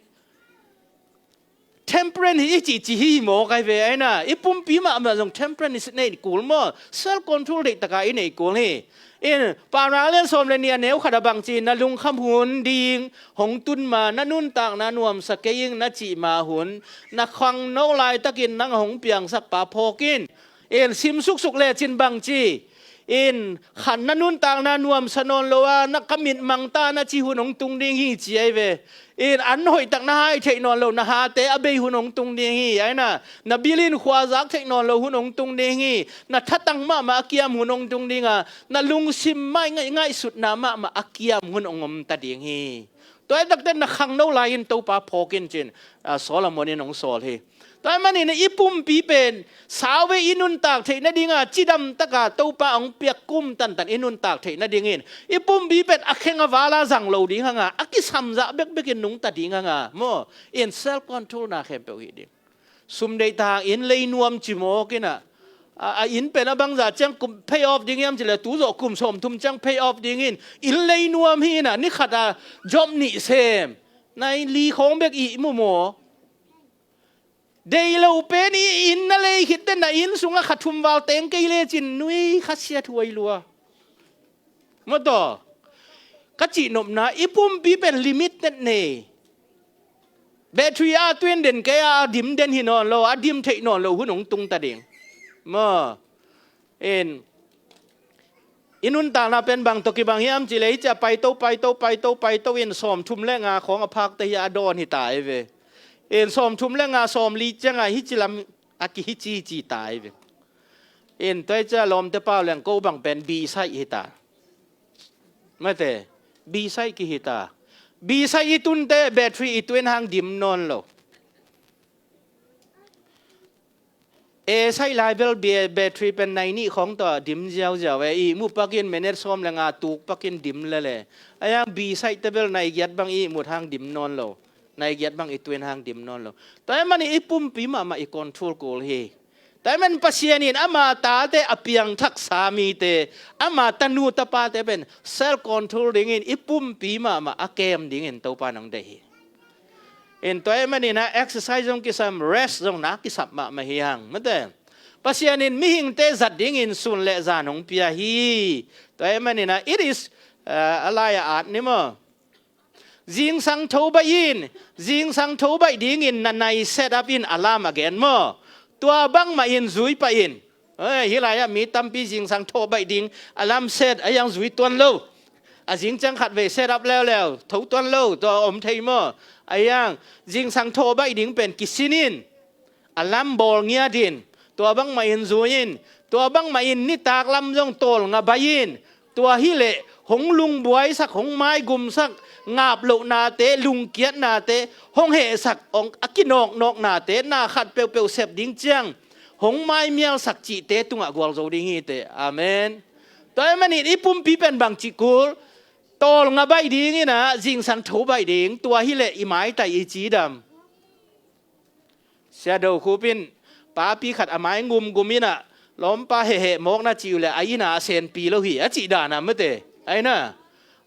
temperance hi i cihcih hi maw kai ve, ai na. I pumpi mahmah zong temperance nei kul maw? Self control deihtaka i nei kul hi. In, Paunak lian sawm le nih a neu khat a bang ci, na lungkham hun ding hong tun ma, na nuntakna nuamsa kei ing na cih ma hun, na khangno laitakin nang a hong piangsak pa phawk in. In, sim suksuk lecin bang ci, in, khan na nuntakna nuamsa nawn lo a, na ka mitmang ta na ci hun hong tung ding hi ci ai ve. In, an hoihtak na hai theih nawn lo, na hate a bei hun hong tung ding hi, ai na. Na bil in khua zak theih nawn lo hun hong tung ding hi. Na thatang mahmah a kiam hun hong tung ding a, na lungsim mai ngaih, ngaihsutna mahmah a kiam hun hong om ta ding hi. Tua i takte na khangno lai-in Topa phawk in cin, a, Solomon in hong sawl hi. Tua i manin i pumpi pen sau ve, i nuntak theih nadinga cidamtaka Topa hong piak kum tantan i nuntak theih nadingin i pumpi pen a kheng a vala zang lo ding hanga, a kisamzah bekbekin nungta ding hanga maw? In, self control na khempeuh hi ding. Sum deihtak hang inn lei nuam ci mawk inah, a, a inn pen a bangzah ciang kum pay off ding hiam cileh, tu zawh kum sawmthum ciang pay off dingin inn lei nuam hi inah, ni khat a job nih sem, nai li khawng bek ihmu maw? Deih lo pen i inn na lei khit teh na inn sungah kha thum val teng kei lecin nui kha siat huai lua. Maw taw, ka cihnopna i pumpi pen limited nei. Battery a tuin den kei a, a dim den hi nawn lo, a dim theih nawn lo hun hong tung ta ding. Maw, in, i nuntakna pen bang tawh kibang hiam cileh, hih ciah paito, paito, paito, paito in sawmthum le nga khawng a phakte hi a dawn hi ta ei ve. In sawmthum le nga, sawmli ciangah hici lam a kihici ci ta hi ve. In tua hi ciah lawmte pau leng ko bang pen bisaih hi ta. Mate, bisaih kihi ta. Bisaih i tunte battery i tuin hang dim nawn lo. A saih lai bel battery pen nai nih khawng tawh dim ziauziau e, ihmut pakin minute sawm le nga tuk pakin dim lele. A yang bisaihte bel nai giat bang ihmut hang dim nawn lo. Nai giat bang i tuin hang dim nawn lo. Tua ahih manin i pumpi mahmah i control kul hi. Tua ahih manin Pasian in ama tate a piangthaksa mite, ama tanu tapate pen self control dingin i pumpi mahmah a kem dingin Topa nong deih hi. In tua ahih manin a exercise zong kisam, rest zong na kisap mahmah hi hang. Mate, Pasian in mihingte zat dingin sun le zan hong pia hi. Tua ahih manin a it is, uh, a lai-a at ni maw. Zingsang tho baih in, zingsang tho baih dingin na nai set up in alarm a gen maw. Tua bangmah in zui pah in. Hei, hih lai-ah mi tampi zingsang tho baih ding alarm set a yang zui tuan lo. A zing ciang khat vei set up leuleu, tho tuan lo, tua om thei maw. A yang zingsang tho baih ding pen kisin in. Alarm bawl ngiat in, tua bangmah in zui in, tua bangmah in nitak lam zong tawlnga baih in, tua hileh hong lungbuaisak, hong maigumsak, ngap lohnate, lungkiatnate hong hehsak, hong a kinawknawknate na khat peuhpeuh sep ding ciang hong maimialsak cihte tungah gualzo ding hi teh. Amen. Tua ahih manin i pumpi pen bangci kul, tawlnga baih ding in ah, zingsang tho baih ding, tua hileh i maitai i cidam. Sia Do Khup in papi khat a mai ngumgum in ah, lawmpa heheh mawk na cih uh leh a inn ah a senpi lo hi a cih dan a mate. Ahi na,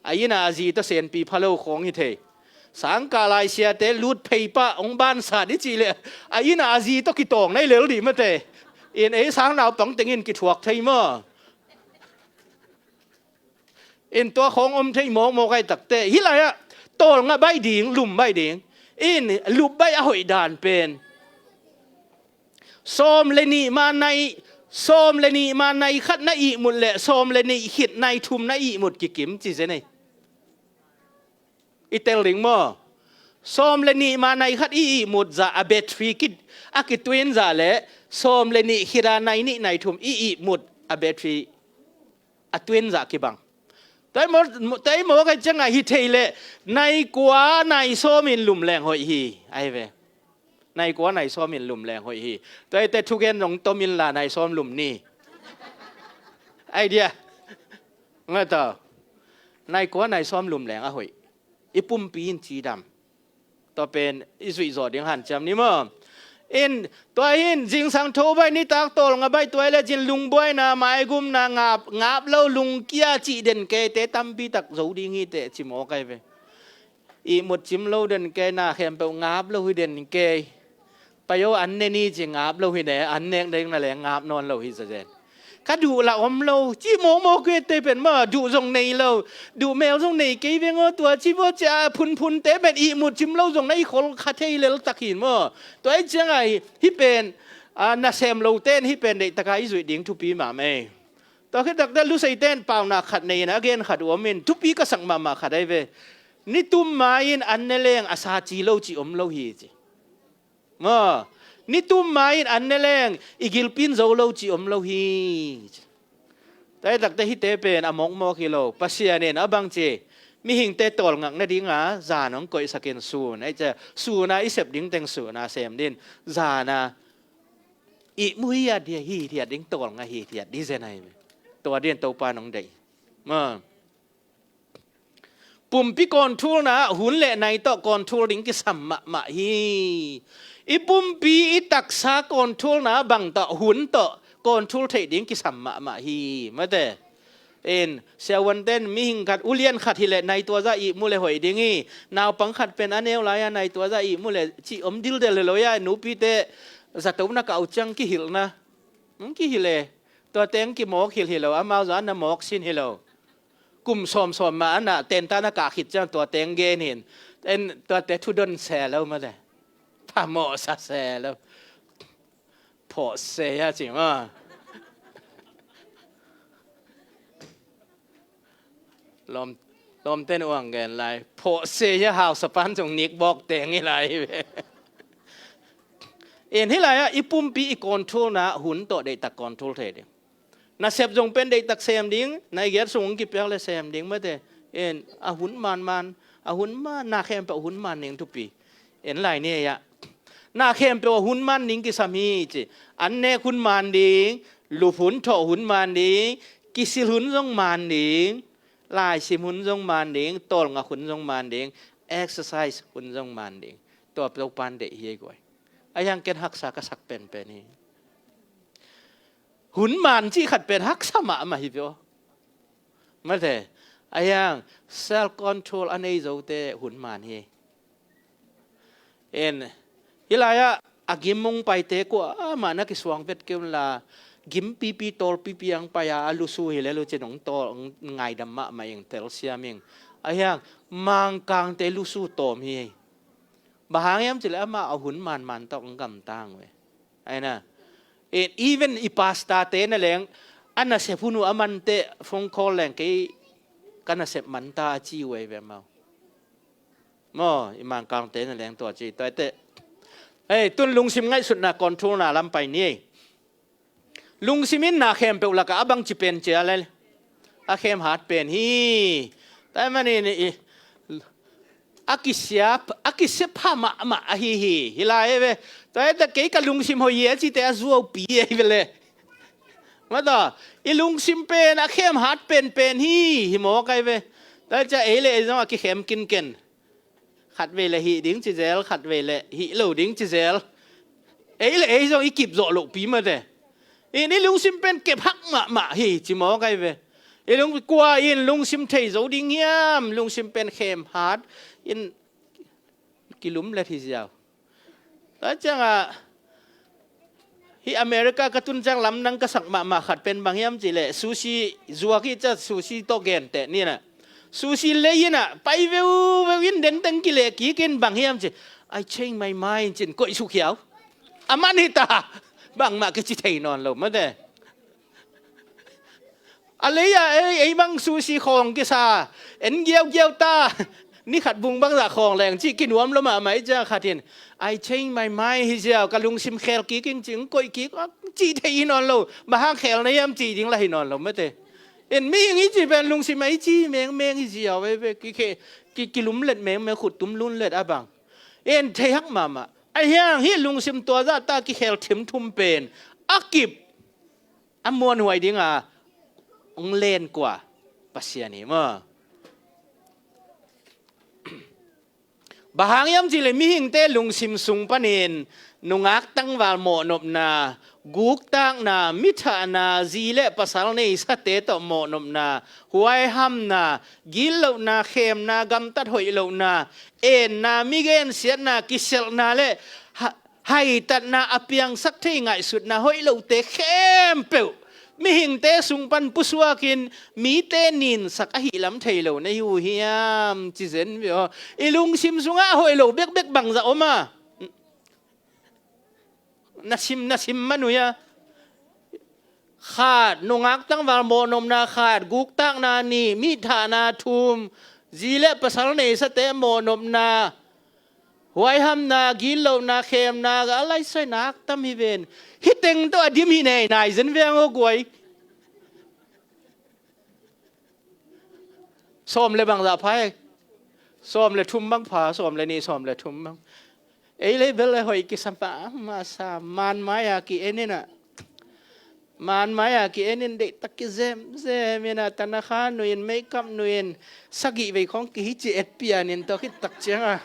a inn ah a zi tawh senpi pha lo khawng hi thei. Sangkah lai siate lut phei pah hong bansat i cih leh a inn ah a zi tawh kitawng na hi lel dih mate. In ei sang naupang teng in kithuak thei maw. In tua khawng om thei mawkmawk ahih takteh, hih lai-ah tawlnga baih ding, lum baih ding. In lum baih a hoih dan pen sawm le nih ma nai, sawm le nih ma nai khat na ihmut leh sawm le nih khit nai thum na ihmut kikim ci zen ei. I tel ding maw? Sawm le nih ma nai khat i ihmut zah a battery kit a kituin zah leh sawm le nih khit a nai nih nai thum i ihmut a battery a tuin zah kibang. Tua i maw, tua i maw ka ciangah hi thei leh nai kua nai sawm in lum leng hoih hi. Ahi ve. Nai kua nai sawm in lum leng hoih hi. Tua i te thugen zong tom in la nai sawm lum ni. Idea. Ngai ta. Nai kua nai sawm lum leng a hoih. I pumpi in cidam. Tua pen i zuih zawh ding hanciam ni maw? In tua hin zingsang tho baih, nitak tawlnga baih, tua i le cin lungbuaina, maigumna, ngap, ngap lo, lungkia cih den kei te tampi tak zo ding hi teh ci mawk ahi ve. Ihmut cim lo den kei, na khempeuh ngap lo hi den kei. Pai o, an ne ni ci ngap lo hi ne, an nek ding na leng ngap nawn lo hi zazen. Ka duh lah om lo ci mawkmawk hi te pen maw, duh zong nei lo, duh mel zong nei kei veng aw, tua ci vua cia phunphun te pen ihmut cim lo zong na i khol kha thei lel tak hin maw. Tua i ciangah hi, hih pen, a, nasem lo ten hih pen deihtaka i zuih ding thupi mahmah ei. Tua khit takte lusei ten paunak khat nei in a gen khat uh om in thupi ka sak mahmah khat ahi ve. Nitum ma in an ne leng a sa ci lo ci om lo hi ci. Maw, nitum ma in an ne leng i gilpi in zo lo ci om lo hi. Tua i takte hihte pen a mawkmawk hi lo. Pasian in a bang ci, mihingte tawlngak nadinga zan hong koihsak in sun. Ahi cia, sun a i sep ding teng sun a sem din. Zan a ihmu hithiat ding, tawlnga hithiat ding zen ahi ve. Tua din Topa nong deih. Maw. Pumpi control-na hun le nai tawh control ding kisam mahmah hi. I pumpi i taksa control-na bang tawh hun tawh control theih ding kisam mahmah hi. Mate. In siavuanten mihing khat, ulian khat hileh nai tua zah ihmu le hoih ding hi. Naupang khat pen a neu lai-a nai tua zah ihmu le cih om dildel hi lo-a, nupite zato na kah uh ciang kihilhna. Hong kihilh e. Tua teng kimawk hilh hi lo, amau zah na mawk sin hi lo. Kum sawmsawm mah a na tenta na kah khit ciang tua teng gen hin. En tuate thudon se lo mate. Phamawhsa se lo. Phawh se a ci maw. Lawm, lawmten uang gen lai. Phawh se a hausa pan zong nik bawk teng hi lai hi ve. En hih lai-ah i pumpi i control na hun tawh deihtak control thei ding. Nasep zong pen deihtak sem ding, na i giat sung hong kipiak le sem ding mate. En a hun manman, a hun man, na khempeuh a hun man ding thupi. En lai ni ei-ah. Na khempeuh a hun man ding kisam hi ci. An nek hun man ding, lup hun thawh hun man ding, kisil hun zong man ding, laisim hun zong man ding, tawlngak hun zong man ding, exercise hun zong man ding. Tua Topa'n deih hi ei guai. A hiang ken haksa ka sak penpen hi. Hun man cih khat pen haksa mahmah hi ve aw. Mate, a hiang self control a nei zote hun man hi. En, hih lai-ah a gim hong paite kuamah na kisuang vet kei un la, gim pipi tawl pipi ang pai a, a lusu hi le lucin hong tawl, hong ngaidam mahmah ing, telsiam ing. A hiang Mangkangte lusu tawm hi. Bang hang hiam cih leh amah a hun manman tawh hong gamta uh hi. Aina. Even i pastor-te na leng, a nasep hun uh a manteh phone call leng kei ka nasep manta a ci uh hi ve amau. Maw, i Mangkangte na leng tua ci, tua hi teh. Hei, tun lungsim ngaihsutna control-na lam pai ni ei. Lungsim in na khempeuh lakah a bangci pen ci a le, a khem hat pen hi. Tua ahih manin i, a kisia, a kisia pha mahmah ahi hi. Hih lai ei ve. Tua hi teh kei ka lungsim hoih hi a cite a zuaupi ei ve le. Mataw, i lungsim pen a khem hat penpen hi, hi mawk ai ve. Tua hi ciang ei le ei zong a kikhem kinken. Khatvei le hih ding ci zel, khatvei le hih lo ding ci zel. Ei le ei zong i kip zawh lohpi mate. I, i lungsim pen kep hak mahmah hi, ci mawk ai ve. I lung, kua in lungsim thei zo ding hiam, lungsim pen khem hat in kilumlet hi ziau. Tua ciangah, hih America ka tun ciang lamdang ka sak mahmah khat pen bang hiam cih leh, sushi zuak hi ciah, sushi tawh genteh ni nah. Sushi lei in ah, pai veuveu in denteng kileh kik in bang hiam cih, "I change my mind," ci-in koih suk hiau. A man hi ta, bangmah kici thei nawn lo mate. A lei-ah ei, ei bang sushi khawng kisa, en giaugiau ta, ni khat bung bangzah khawng leng cih kinuam lo mahmah hi ciang khat in, "I change my mind," hi ziau, ka lungsim khel kik ing ci-in koih kik, a, cih thei hi nawn lo, bang hang khel na hiam cih ding lah hi nawn lo mate. En mihing i cih pen lungsim a i ci mengmeng hi ziau, ei ve, ki, ki, ki, kilumlet mengmeng, khuttum lunlet a bang. En thei hak mahmah. A hiang hih lungsim tua zahta kikhel thimthum pen a kip a muanhuai dinga hong len kua? Pasian hi maw. Bang hang hiam cih leh mihingte lungsim sung panin nungak tangval mawhnopna, guktakna, mithahna, zi le pasal neisate tawh mawhnopna, huaihamna, gitlohna, khemna, gamtat hoih lohna, enna, mi gensiatna, kiselhna le ha-, haitatna, a piangsak thei ngaihsutna hoih lote khempeuh mihingte sung pan pusuakin mite ninsak ahih lam thei lo na hi uh hiam, ci zen ve aw. I lungsim sungah hoih lo bekbek bangzah om a? Na sim, na sim man uh hia? Khat, nungak tangval mawhnopna khat, guktakna nih, mithahna thum, zi le pasal neisate mawhnopna, huaihamna, gitlohna, khemna, a laisai nak tam hi ven. Hih teng tawh a dim hi nei nai zen veng aw guai. Sawm le bangzah pha e. Sawm le thum bang pha, sawm le nih, sawm le thum bang. Ei le bel le hoih kisam pah, masa, man mai-a ki-en in ah. Man mai-a ki-en in deihtak kizemzem in ah, tanakha nuih in, makeup nuih in, sagih vei khawng kihi ci et pian in, tua khit tak ciangah.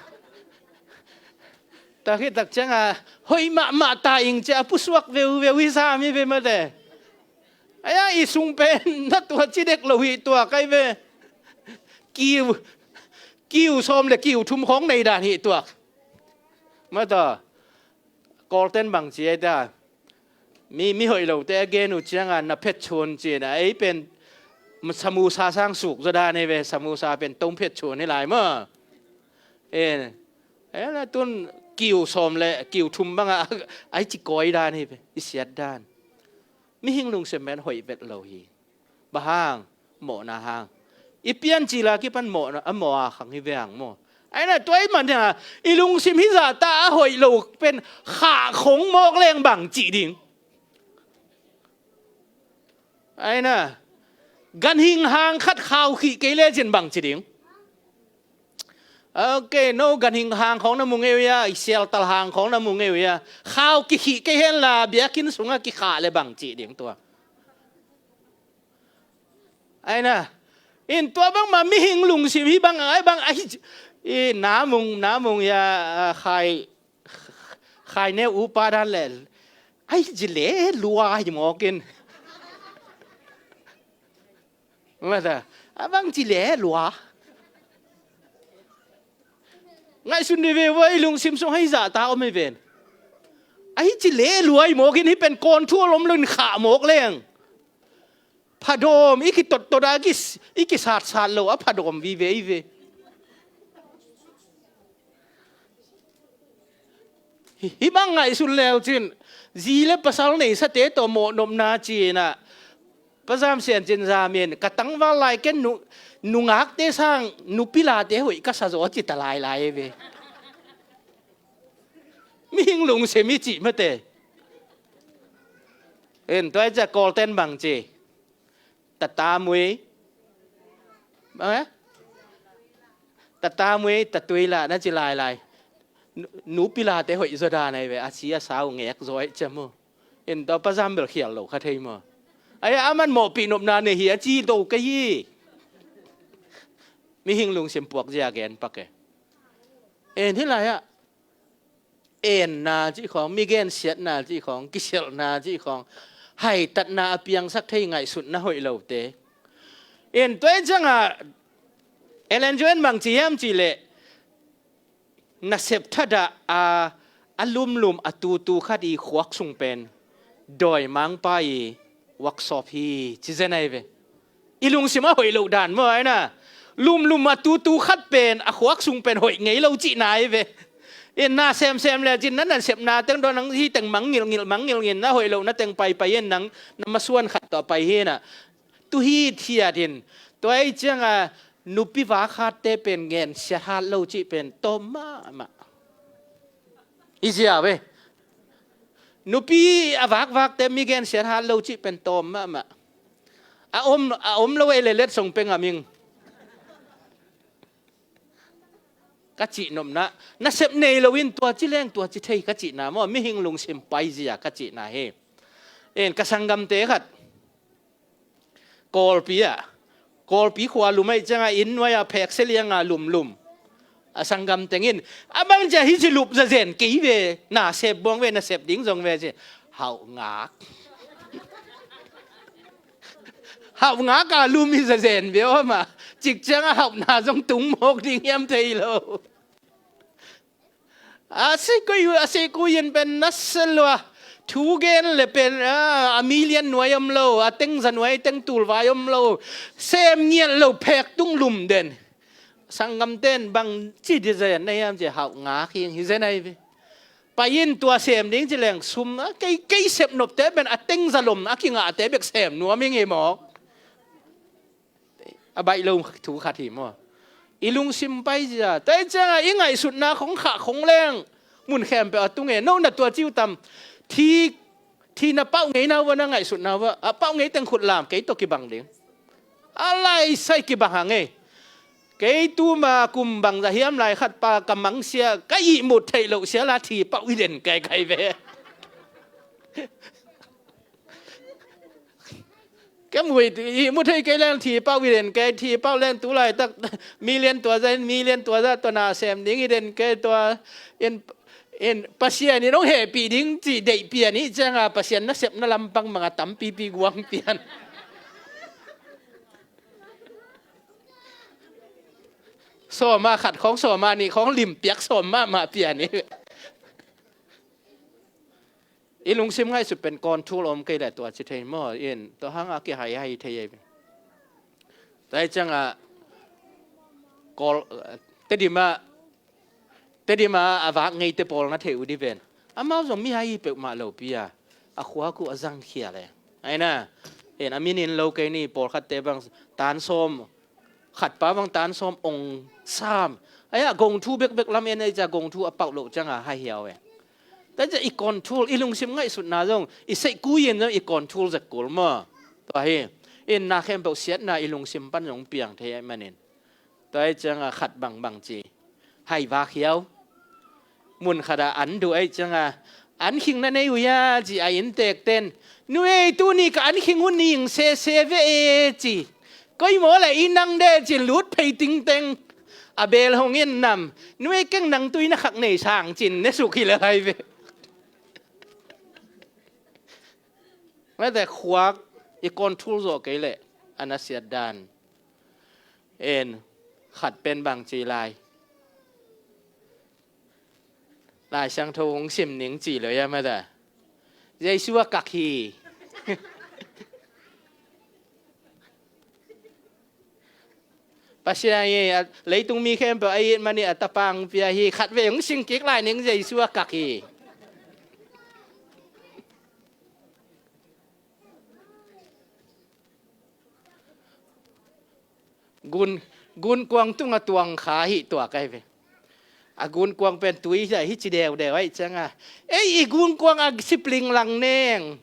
Tua khit tak ciangah, hoih mahmah ta ing ci a pusuak veuveu hi sam hi ve mate. Aia, i sung pen na tua ci dek lo hi tuak ai ve. Kiu, kiu sawm le kiu thum khawng nei dan hi tuak. Mata, Kawlten bang ci ai ta. Mi, mi hoih lote a gen uh ciangah na phet chun ci-in ah, ei pen samusa sang suk zaw dan hi ve, samusa pen tom phet chun hi lai maw. En, ei la tun kiu sawm le kiu thum bangah ai ci kawi dan hi ve, i siat dan. Mihing lungsim pen hoih vet lo hi. Bang hang, mawhna hang. I piancil a kipan mawhna, a mawh a khang hi ve ang maw. Aina, tua ahih manin ah, i lungsim hih zahta a hoih lo pen khahkhong mawk leng bang ci ding? Aina, ganhing hang khat khau khih kei lecin bang ci ding? Ok, no ganhing hang khawng na mu ngei uh hia, i sialtal hang khawng na mu ngei uh hia. Khau kikhih kei henla, biakinn sungah kikhah le bang ci ding tua? Aina, in tua bangmah mihing lungsim hih bang, ai bang, ai, i namung, namung hia, a, khai, khai neu upa dan le, ai ci le lua hi mawk in. Mata, a bang ci le lua. Ngaihsun ni ve ua, i lungsim sung hih zahta om hi ven. Ahi ci le lua hi mawk in, hih pen control om lo in khah mawk leng. Phadawm, i kitottot a, i kis-, i kisatsat lo a phadawm vive hi ve. Hih, hih bang ngaihsun leu cin, zi le pasal neisate tawh mawhnopna ci-in ah, Pa Zam Sian Cin Zam in, ka tangval lai ken nu, nungakte sang, nupilate hoih ka sa zaw ci ta lailai hi ve. Mihing lungsim hi cih mate. En, tua hi ciah Kawlten bang ci. Tata mui. Bang, eh? Tata mui, tatui lah na ci lailai. Nu, nupilate hoih zaw dan ahi ve, a si a sau ngek zaw ahi ciah maw. En, tua Pa Zam bel khial lo kha thei maw. Ai, aman mawhpih nopna nei hi a ci to ka hi. Mihing lungsim puak zia gen pak e. En, hih lai-ah enna cih khawng, mi gensiatna cih khawng, kisialhna cih khawng, haitatna a piangsak thei ngaihsutna hoih lote. En, tua hi ciangah Ellen G. White in bang ci hiam cih leh, nasep thadah a, a lumlum a tutu khat i khuak sung pen dawimangpa i workshop hi ci zen ahi ve. I lungsim a hoih loh dan maw, aina. Lumlum a tutu khat pen a khuak sung pen hoih ngei lo cihna ahi ve. In na semsem le cin na nasepna teng dawn nang hi teng mangngilhngilh mangngilhngilh na hoih lohna teng paipai in nang na masuan khat tawh pai hi na. Tu hithiat in, tua ahi ciangah nupi vakhatte pen ngensiat hat lo cih pen tawm mahmah. I zia ve. Nupi a vakvakte mi gensiat hat lo cih pen tawm mahmah. A om, a om lo ei le letsong peng a ming. Ka cih nopna, nasep nei lo in tua ci leng tua ci thei ka cihna maw, mihing lungsim paizia ka cihna hi. En, ka sanggamte khat Kawlpi ah, Kawlpi khua lum ahi ciangah inn nuai-ah pheksia lianga lumlum. A sanggam teng in, a bang cia hi ci lup zazen kei ve, nasep buang ve, nasep ding zong ve ci. Hauh ngak. Hauh ngak a lum hi zazen ve aw mah. Cik ciangah hauhna zong tung mawk ding hiam thei lo. A sikui, a sikui in pen na selua. Thu gen le pen, a, a million nuai om lo, a tengza nuai teng tulvai om lo. Sem ngiat lo phek tung lum den. Sanggamten bang ci design na hiam ci hauh ngak hi, hi zen ahi ve. Pai in tua sem ding ci leng sum, a, kei, kei sep nopte pen a tengza lom a kingahte bek sem nuam hi ngei mawk. A baih lo thu khat hi maw. I lungsim paizia. Tua hi ciangah i ngaihsutna khong khah khong leng. Mun khempeuh a tung e. No na tua ci uh tam. Thi, thi na pauh ngeina uh a na ngaihsutna uh a. A pauh ngei teng khut lam kei tawh kibang ding. A laisai kibang hang e. Kei tuma kum bangzah hiam lai khat pa ka mangsia. Ka ihmut theih loh sia la thi pauh i den kaikai ve. Ka mui, ihmu thei kei leng thi pauh i den kei, thi pauh leng tu laitak million tua za in, million tua za tua na sem ding i den kei tua in, in Pasian in hong hehpih ding ci deih pian i cianga Pasian nasepna lampang manga tampipi guang pian. Sawma khat khawng, sawma nih khawng limpiak sawm mahmah pian i. I lungsim ngaihsut pen control om kei le tua ci thei maw in, tua hanga kihaihai thei ei. Tua hi ciangah Kawl, Tedim ah, Tedim ah a vak ngeite pawl na thei uh di ven. Amau zong mihai hi peuhmah lopi a, a khuak uh a zangkhia le. Aina, in a minin lo kei ni pawlkhatte bang tan sawm, khatpa bang tan sawm ong sam. Ai-ah gong thu bekbek lam en ei cia gong thu a pauh loh cianga hai hiau e. Tua cia i control, i lungsim ngaihsutna zong i seihkui in zong i control zek kul maw? Tua hi. In na khempeuh siatna i lungsim pan zong piang thei ahih manin. Tua hi cianga khat bangbang ci. Hai vak hiau. Mun khatah an duh ahih cianga an khing na nei uh hia ci a innteekten. Nu ei, tuni ka an khing uh ning sese ve e ci. Koi maw le i nang de cin lut phei tingteng. A bel hong in nam. Nu ei, keng nang tui na khak nei sang cin ne suk hi le lai ve. Mate khuak i control zawh kei leh a na siat dan. En khat pen bang ci lai. Lai Siangtho hong sim ning ci lo ia mata. Jesu a kak hi. Pasian hi, a, leitung mi khempeuh a it mani a tapang pia hi, khat vei hong sing kik lai ning Jesu a kak hi. Gun, gunkuang tunga tuang kha hi tua kai ve. A gunkuang pen tui hi ci deudeu aih cianga. Ei, i gunkuang a sipling lang neng.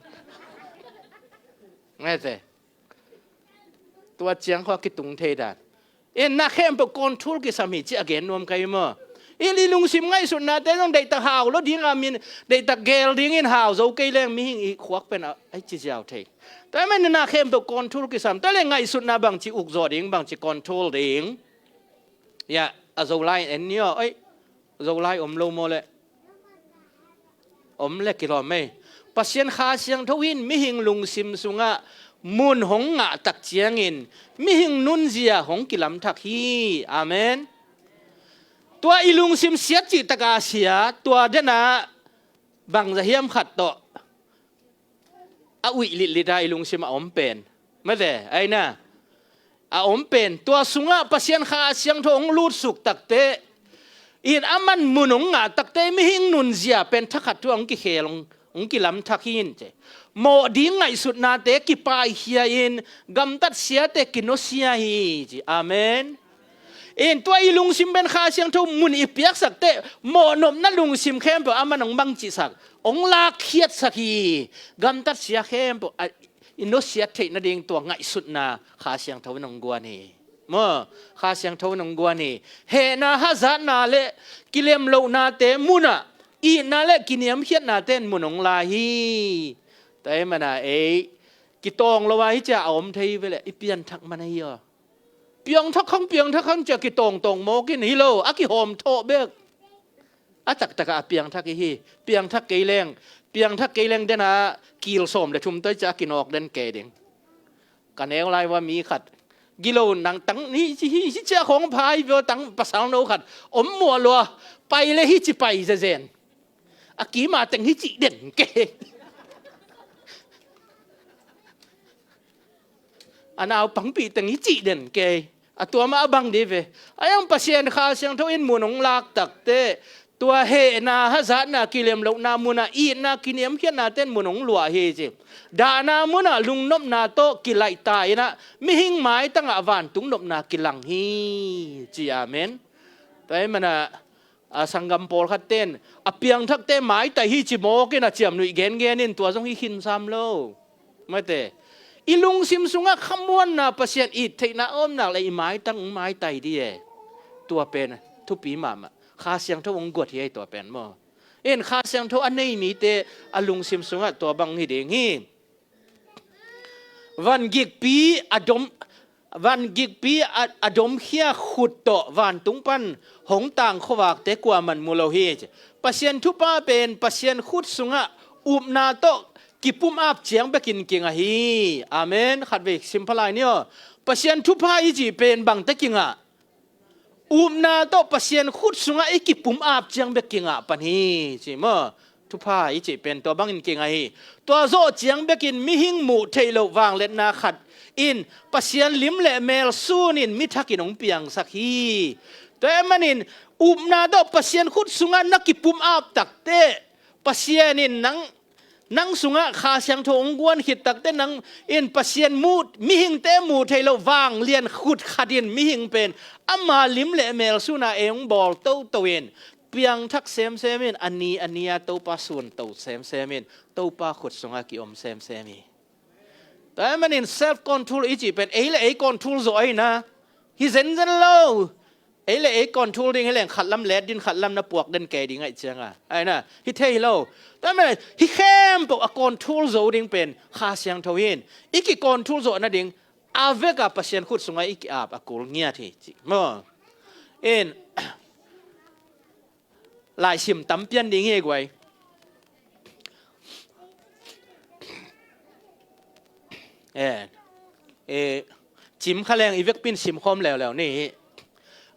Ngai te. Tua ciang khua kitung thei dan. En na khempeuh control kisam hi ci a gen nuam kai maw? I, i lungsim ngaihsutnate zong deihtak hau lo dinga min, deihtak gel dingin hau zo kei leng mihing i khuak pen a, ai ci ziau thei. Tua men na khempeuh control kisam. Tua le ngaihsutna bang ci uk zaw ding, bang ci control ding. Ya, a zo lai en ni aw, oi. Zolai om lo maw le? Om le kilawm ei. Pasian Kha Siangtho in mihing lungsim sungah mun hong ngah tak ciangin mihing nunzia hong kilamthak hi. Amen. Tua i lungsim siat cih taka sia, tua dena bangza hiam khat tawh a uih litlit a i lungsim a om pen. Mate, aina. A om pen. Tua sungah Pasian Kha Siangtho hong lutsuk takte. In aman mun hong ngah takte mihing nunzia pen thakhat thu hong kikhel hong, hong kilamthak hi in ci. Mawh ding ngaihsutnate kipaikhia in gamtat siate kinosia hi ci. Amen. In tua i lungsim pen Kha Siangtho mun i piaksakte mawhnopna lungsim khempeuh aman hong bangcihsak, hong lakkhiatsak hi. Gamtat sia khempeuh a, i nosiat theih nading tua ngaihsutna Kha Siangtho in hong guan hi. Maw, Kha Siangtho in hong guan hi. Hehna hazatna le kilem lohnate munah itna le kiniamkhiatnate in mun hong la hi. Tua hi mana ei kitawng lo a hi cia a om thei ve le i pianthak man ahi aw. Piangthak khang, piangthak khang cia kitawngtawng mawk in hi lo, a kihawm thawh bek. A taktakah a piangthak i hi. Piangthak kei leng, piangthak kei leng dena kil sawm le thum toi cia a kinawk den kei ding. Ka neu lai ua mi khat gilo nang tang hi, hi, hi, hi cia khawng phai vio tang pasal no khat om muah lua. Pai le hi ci pai zezen. A kima teng hi cih den kei. A naupangpih teng hi cih den kei. A tua mah a bang dih ve. A yang Pasian Kha Siangtho in mun hong lak takte tua hehna hazatna kilem lohna munah itna kiniamkhiatnate in mun hong luah hi ci. Dahna munah lungnopna tawh kilaih ta inah mihing maitangah vantung nopna kilang hi ci. Amen. Tua hi manah a sanggam pawlkhat ten a piangthakte maitai hi ci mawk in a ciamnuih gengen in tua zong hi khinsam lo. Mate, i lungsim sungah khamuanna Pasian it theihna a omnak le i maitang hong maitai dih e. Tua pen thupi mahmah. Kha Siangtho hong guat hi ei tua pen maw? In Kha Siangtho a nei mite a lungsim sungah tua bang hi ding hi. Vangikpi a dom, vangikpi a, a domkhia khut tawh vantung pan hong tang khuavakte kuaman mu lo hi. Pasian thupha pen Pasian khut sungah upna tawh kipum ap ciang bekin kingah hi. Amen. Khatvei simphalai ni aw. Pasian thupha i cih pen bangte kingah? Upna tawh Pasian khut sungah i kipum ap ciang bek kingah pan hi ci maw? Thupha i cih pen tua bangin kingah hi. Tua zawh ciang bekin mihing muh theih loh vangliatna khat in Pasian lim le mel sunin mi thakin hong piangsak hi. Tua ahih manin upna tawh Pasian khut sungah na kipum ap takte Pasian in nang Nang sungah Kha Siangtho hong guan khit takte nang in Pasian muh, mihingte muh theih loh vanglian khut khat in mihing pen ama lim le mel sunah ei hong bawl toto in, piangthak semsem in, a ni a ni-a Topa sunto semsem in, Topa khut sungah ki-om semsem hi. Tua ahih manin self control i cih pen ei le ei control zawh ahi na. Hi zenzen lo. Ei le ei control ding hi leng khatlam let din, khatlam na puak den kei ding ahih cianga, ahi na, hi thei hi lo. Tua ahih manin hi khempeuh a control zo ding pen Kha Siangtho hi in, i ki control zawh nading a vek a Pasian khut sungah i ki-ap a kul ngiat hi ci maw. In laisim tam pian ding hi guai. Eh, eh, cim kha leng i vekpi in sim khawm leuleu ni hi.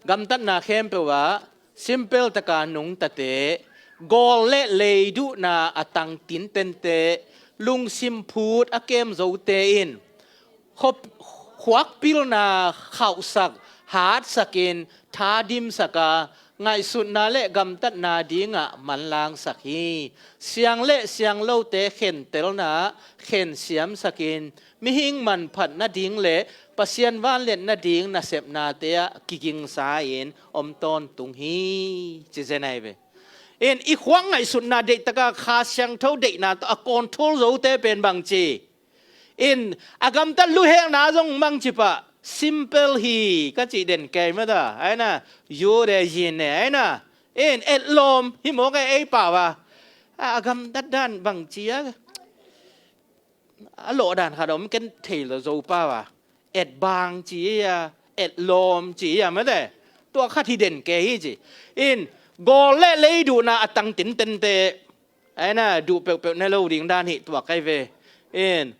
Gamtatna khempeuh ah simple taka nungtate, gawl le leiduhna a tang tintente, lungsim phut a kem zote in khuak pilna khauhsak, hatsakin, thadimsak a, ngaihsutna le gamtatna dingah manlangsak hi. Siang le siang lote khentelna khensiamsakin, mihing manphat nading le Pasian vangliat nading nasepnate ah kigingsa-in om tawntung hi, ci zen ahi ve. In i khuak ngaihsutna deihtaka Kha Siangtho deihna tawh a control zote pen bangci in, a gamtat luhekna zong mangcipah simple hi ka cih den kei mata, aina, yu de yin ne, aina, in etlawm hi mawk ei pau a, a gamtat dan bangci a, a lawh dan khat om ken thei lo zo pau a, etbang ci a, etlawm ci a mate, tua khat hi den kei hi ci. In gawl le leiduhna a tang tintente, aina, duh peuhpeuh ne lo ding dan hi tua kai ve. In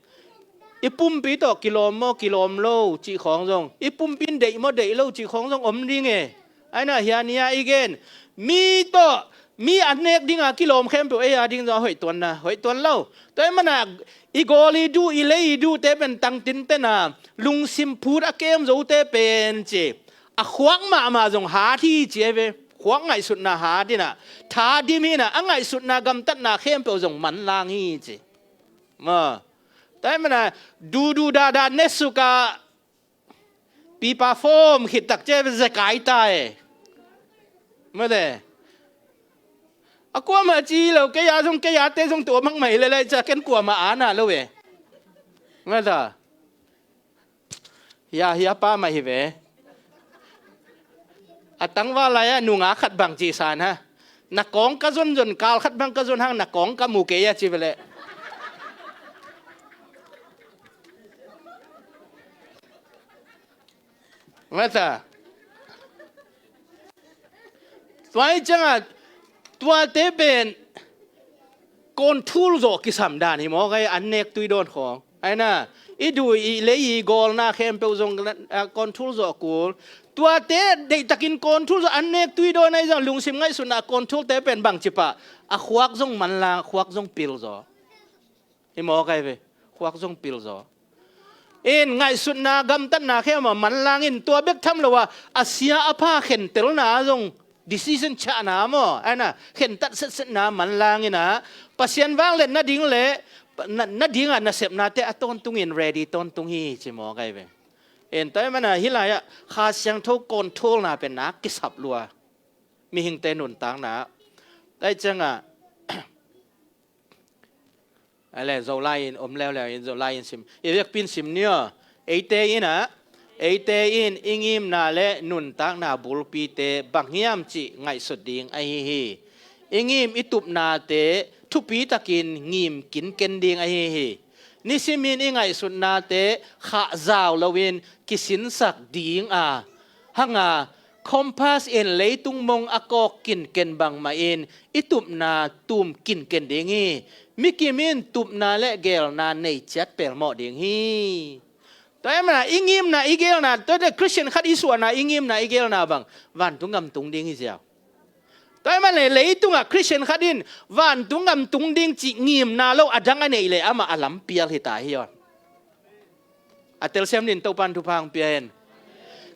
i pumpi tawh kilawm maw kilawm lo cih khawng zong, i pumpi in deih maw deih lo cih khawng zong om ding e. Aina, hia nia i gen, mi tawh mi an nek dinga kilawm khempeuh ei a ding zong a hoih tuanna hoih tuan lo. Tua ahih mana i gawl i duh, i lei i duhte pen tang tintena lungsim phut a kem zote pen ci, a khuak mahmah zong hat hi ci ei ve. Khuak ngaihsutna hat inah, thadim hi inah, a ngaihsutna gamtatna khempeuh zong manlang hi ci. Ma, tua ahih mana duhduh dahdah ne sukah pipa fawm khit tak ci ei ve, zekai ta e. Mate, a kuamah ci lo, kei a zong, kei a te zong tua mahmah hi lelai ca, ken kuamah ana lo e. Mata, hia, hia pa mah hi ve. A tangval lai-ah nunga khat bang cihsan ha, na kawng ka zonzon kal khat bang ka zon hang na kawng ka mu kei a ci ve leh. Mata, tua hi ciangah tuate pen control zawh kisam dan hi mawk ei, an nek tui dawn khawng. Aina, i duh i lei i gawlna khempeuh zong, ah, control zawh kul. Tuate deihtakin control zawh, an nek tui dawn ahi zong lungsim ngaihsutna control te pen bangcipah, a khuak zong manlang, khuak zong pil zaw. Hi mawk ei ve, khuak zong pil zaw. In ngaihsutna gamtatna khempeuh manlang in tua bek tham lo a, a sia a pha khentelna zong decision chahna maw, aina, khentat setsetna manlang inah, Pasian vangliat nading le na, nadingah nasepnate a tawntungin ready tawntung hi ci mawk ei ve. In tua ahih mana hih lai-ah Kha Siangtho controlna pen nak kisap lua. Mihingte nuntakna, tua hi ciangah, a le, Zolai in om leuleu in, Zolai in sim, i vekpi in sim ni aw. Eite inah, eite in i ngimna le nuntakna bulpite bang hiam cih ngaihsut ding ahi hi. I ngim i tupnate thupitakin ngim kinken ding ahi hi. Nisimin i ngaihsutnate khahzau loin kisinsak ding a, hanga, compass in leitung mong a kawk kinken bangmah in i tupna tum kinken ding hi. Mikim in tupna le geelna nei ciat pelmawh ding hi. Tua ahih mana i ngimna i geelna, tuate Christian khat i suahna, i ngimna i geelna bang vantung gam tung ding hi ziau. Tua ahih mana leitungah Christian khat in vantung gam tung ding cih ngimna lo a dang a neih leh amah a lampial hi ta hi aw. A telsiam nin, Topan thupha hong pia hen.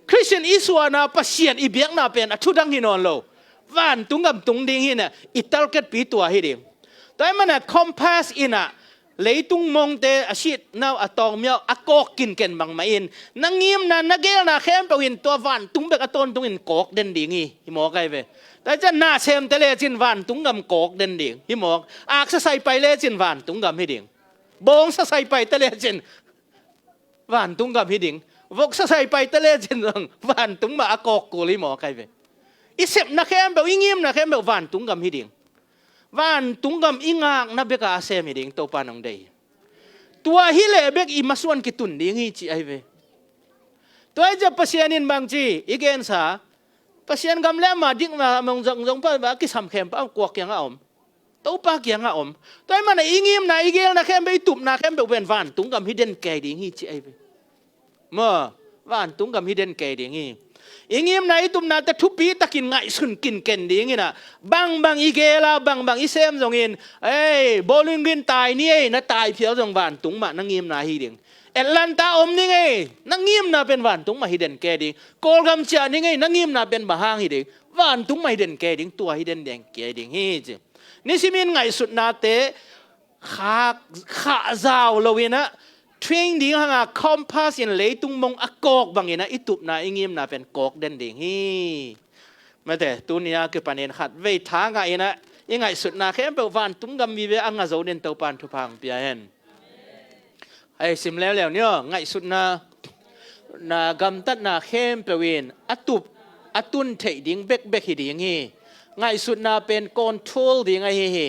Christian i suahna, Pasian i biakna pen a thudang hi nawn lo. Vantung gam tung ding hi na, i targetpi tua hi ding. Tua ahih manin ah compass in ah leitung mongte a sitna uh a tawngmia uh a kawk kinken bangmah in, na ngimna na geelna khempeuh in tua vantung bek a tawntungin kawk den ding hi, hi mawk ahi ve. Tua ciang na semte lecin vantung gam kawk den ding hi mawk. Aksa saipai lecin vantung gam hi ding. Bawngsa saipaite lecin vantung gam hi ding. Voksa saipaite lecin zong vantung mah a kawk kul hi mawk ahi ve. I sepna khempeuh, i ngimna khempeuh vantung gam hi ding. Vantung gam i ngakna bek a sem hi ding, Topa nong deih hi. Tua hi leh bek i masuan kitun ding hi ci ahi ve. Tua hi ciang Pasian in bangci i gensa, Pasian gam le ama dikna mong zongzong pa a kisam khempeuh a kuak kiangah om, Topa kiangah om. Tua ahih manin ah i ngimna, i geelna khempeuh, i tupna khempeuh pen vantung gam hi den kei ding hi ci ahi ve. Maw, vantung gam hi den kei ding hi. I ngimna, i tupnate thupitakin ngaihsun kinken dingin ah, bangbang i geel a, bangbang i sem zongin, ei, Bowling Green tai ni ei, na tai phial zong vantung mah na ngimna hi ding. Atlanta om ning ei, na ngimna pen vantung mah hi den kei ding. Kawlgam ciah ning ei, na ngimna pen bang hang hi ding. Vantung mah hi den kei ding, tua hi den den kei ding hi ci. Nisimin ngaihsutnate khah, khah zau loin ah, train ding hang a compass in leitung mong a kawk bangin ah i tupna, i ngimna pen kawk den ding hi. Mate, tuni a kipanin khatvei tha ngah in ah i ngaihsutna khempeuh vantung gam vive a ngah zo den Topan thupha hong pia hen. Hei, sim leuleu ni aw, ngaihsutna, na gamtatna khempeuh in a tup, a tun theih ding bekbek hi ding hi. Ngaihsutna pen control ding ahi hi.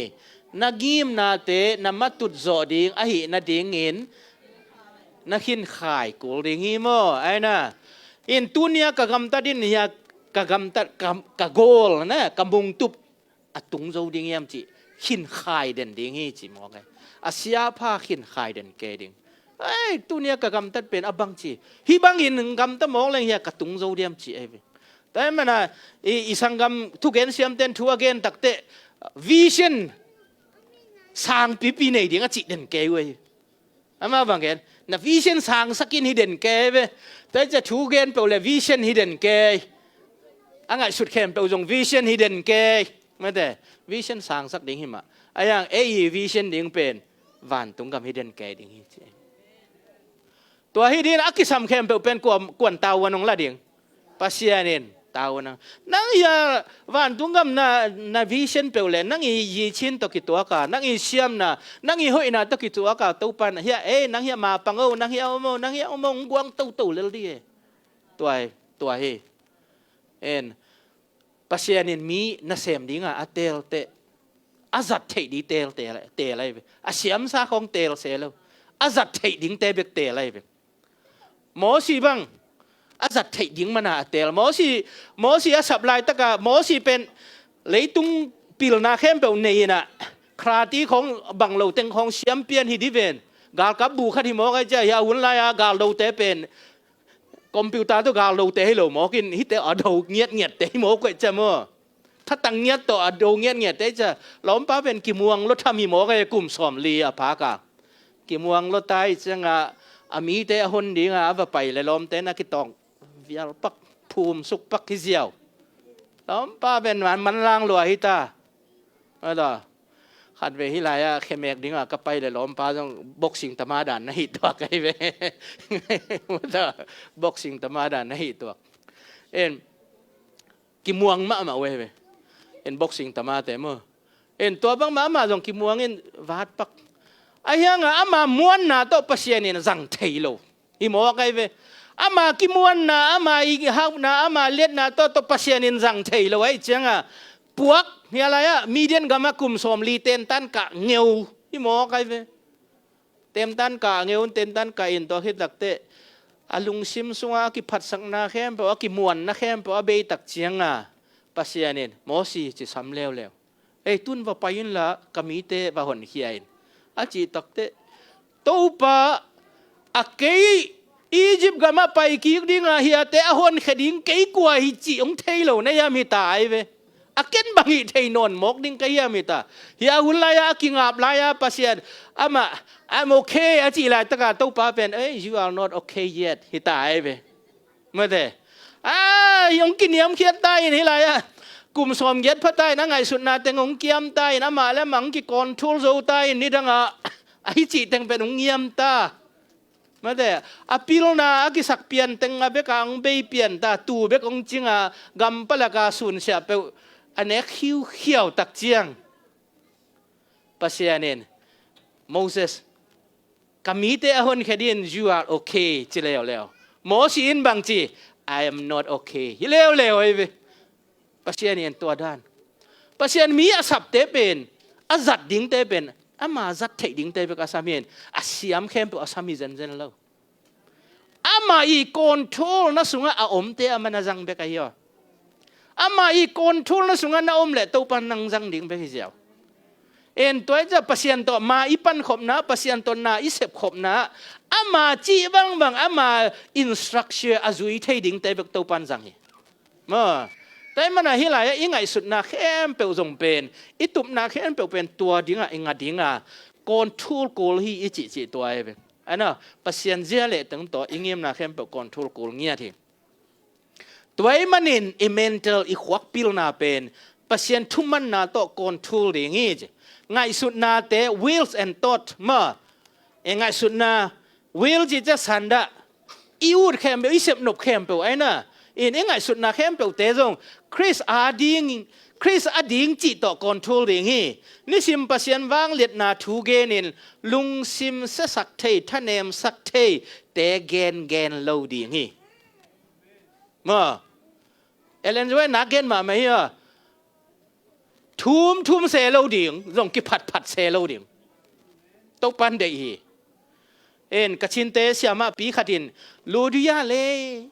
Na ngimnate na matut zawh ding ahih nadingin na khinkhai kul ding hi maw? Aina, in tuni a ka gamtat in hia, ka gamtat, ka, ka goal na, ka mungtup a tung zo ding hiam cih khinkhai den ding hi ci mawk e. A siapha khinkhai den kei ding. Ei, tuni a ka gamtat pen a bang ci, hih bangin gamta mawk leng hia ka tung zo diam ci ei ve. Tua ahih manin ah i, i sanggam thugen siamten thu a gen takteh vision sangpipi nei ding a cih den kei uh ei. Amah bang gen, na vision sangsak in hi den kei ve. Tua hi ciang thu gen peuh le vision hi den kei. A ngaihsut khempeuh zong vision hi den kei. Mate, vision sangsak ding hi mah. A hiang ei hi vision ding pen vantung gam hi den kei ding hi ci. Tua hi ding a kisam khempeuh pen kuan, kuan tavuan hong la ding. Pasian in tavuan hong. Nang hia vantung gam na, na vision peuh le, nang i yicin tawh kituak a, nang i siamna, nang i hoihna tawh kituak a, Topan hia, ei, nang hia mapang o, nang hia om o, nang hia om o, hong guang toto lel ding e. Tua hi, tua hi. En, Pasian in mi nasem ding a, a teelte, a zat theih ding teel, teel, teel ahi ve. A siamsa khawng teel se lo. A zat theih dingte bek teel ahi ve. Mosi bang a zat theih ding mana a teel. Mosi, Mosi a sap laitaka Mosi pen leitung pilna khempeuh nei inah, khrati khawng bang lo teng khawng siam pian hi di ven. Galkap bu khat hi mawk ahi cia, hia hun lai-a galdote pen computer tawh galdote hi lo mawk in, hihte a do ngiatngiatte hi mawk ahi cia maw. Thatang ngiat tawh a do ngiatngiatte ahi cia. Lawmpa pen kimuang lua tham hi mawk ahi, kum sawmli a phaka. Kimuang lua ta hi ciangah a mite a hon dinga a va pai le lawmte na kitawng vial pak, phum suk pak hi ziau. Lawmpa pen man, manlang lua hi ta. Khatvei hih lai-ah khemek dingah ka pai le lawmpa zong boxing tama dan na hih tuak ahi ve. Boxing tama dan na hih tuak. En, kimuang mahmah uh ahi ve. En, boxing tamate maw. En, tua bang mahmah zong kimuang in vat pak. A hiangah ama muanna tawh Pasian in zang thei lo. Hi mawk ahi ve. Ama kimuanna, ama i hauhna, ama liatna tawh, tawh Pasian in zang thei lo ahi cianga. Puak, hia lai-ah, Midian gamah kum sawmli tentan kah ngeu. Hi mawk ahi ve. Tentan kah ngeu, tentan kah in tua khit takteh. A lungsim sunga a kiphatsakna khempeuh, a kimuanna khempeuh, a beitak cianga. Pasian in, Mosi ci sam leuleu. Ei, tun va pai inla, ka mite va honkhia in. A cih takteh, Topa, a kei Egypt gamah pai kik dinga hiate a honkhia ding kei kua hi cih hong thei lo na hiam hi ta ahi ve. A ken bang hih thei nawn mawk ding ka hiam hi ta. Hia hun lai-a, a kingap lai-a, Pasian, amah, "I'm okay," a cih laitaka Topa pen, "Ei, you are not okay yet," hi ta ahi ve. Mate. Ah, hong kiniamkhiat ta in hih lai-ah. Kum sawmgiat pha ta in a ngaihsutna teng hong kiam ta in, amah le amah hong kicontrol zo ta in, nidangah ahi cih teng pen hong ngiam ta. Mate, a pilna a kisak pian teng a bek a hong bei pian ta, tuu bek hong cing a, gam palak a sunsiah peuh a nek khiukhiau tak ciang Pasian in, "Moses, ka mite a honkhia ding, you are okay," ci leuleu. Mosi in bang ci? "I am not okay," hi leuleu hi ve. Pasian in tua dan. Pasian mi a sapte pen, a zat dingte pen, ama zat theih dingte bek a sam hi in, a siam khempeuh a sam hi zenzen lo. Ama i control na sungah a omte a man a zang bek ahi aw. Ama i control na sungah na om leh Topa nang zang ding bek hi ziau. En tua i ciah Pasian tawh ma i pankhopna, Pasian tawh na i sepkhopna, ama cih bangbang, ama instruction a zui thei dingte bek Topa in zang hi. Maw, tua ahih manin hih lai-ah i ngaihsutna khempeuh zong pen, i tupna khempeuh pen tua dingah i nga dinga, control kul hi i cihcih tua hi ve. Ahi na, Pasian zia leh teng tawh i ngimna khempeuh control kul ngiat hi. Tua ahih manin i mental, i khuak pilna pen Pasian thumanna tawh control ding hi ci. Ngaihsutnate, wills and thought, maw, i ngaihsutna, will cih ciah sandah, i ut khempeuh, i sepnop khempeuh ahi na. In i ngaihsutna khempeuhte zong Khrist a ding, Khrist a ding cih tawh control ding hi. Nisim Pasian vangliatna thu genin lungsim siasak thei, thanemsak theite gengen lo ding hi. Maw, Ellen White na gen mahmah hi a. Thumthum se lo ding, zong kiphatphat se lo ding. Topa in deih hi. En, Kachinte siamahpi khat in, "Lu duya le,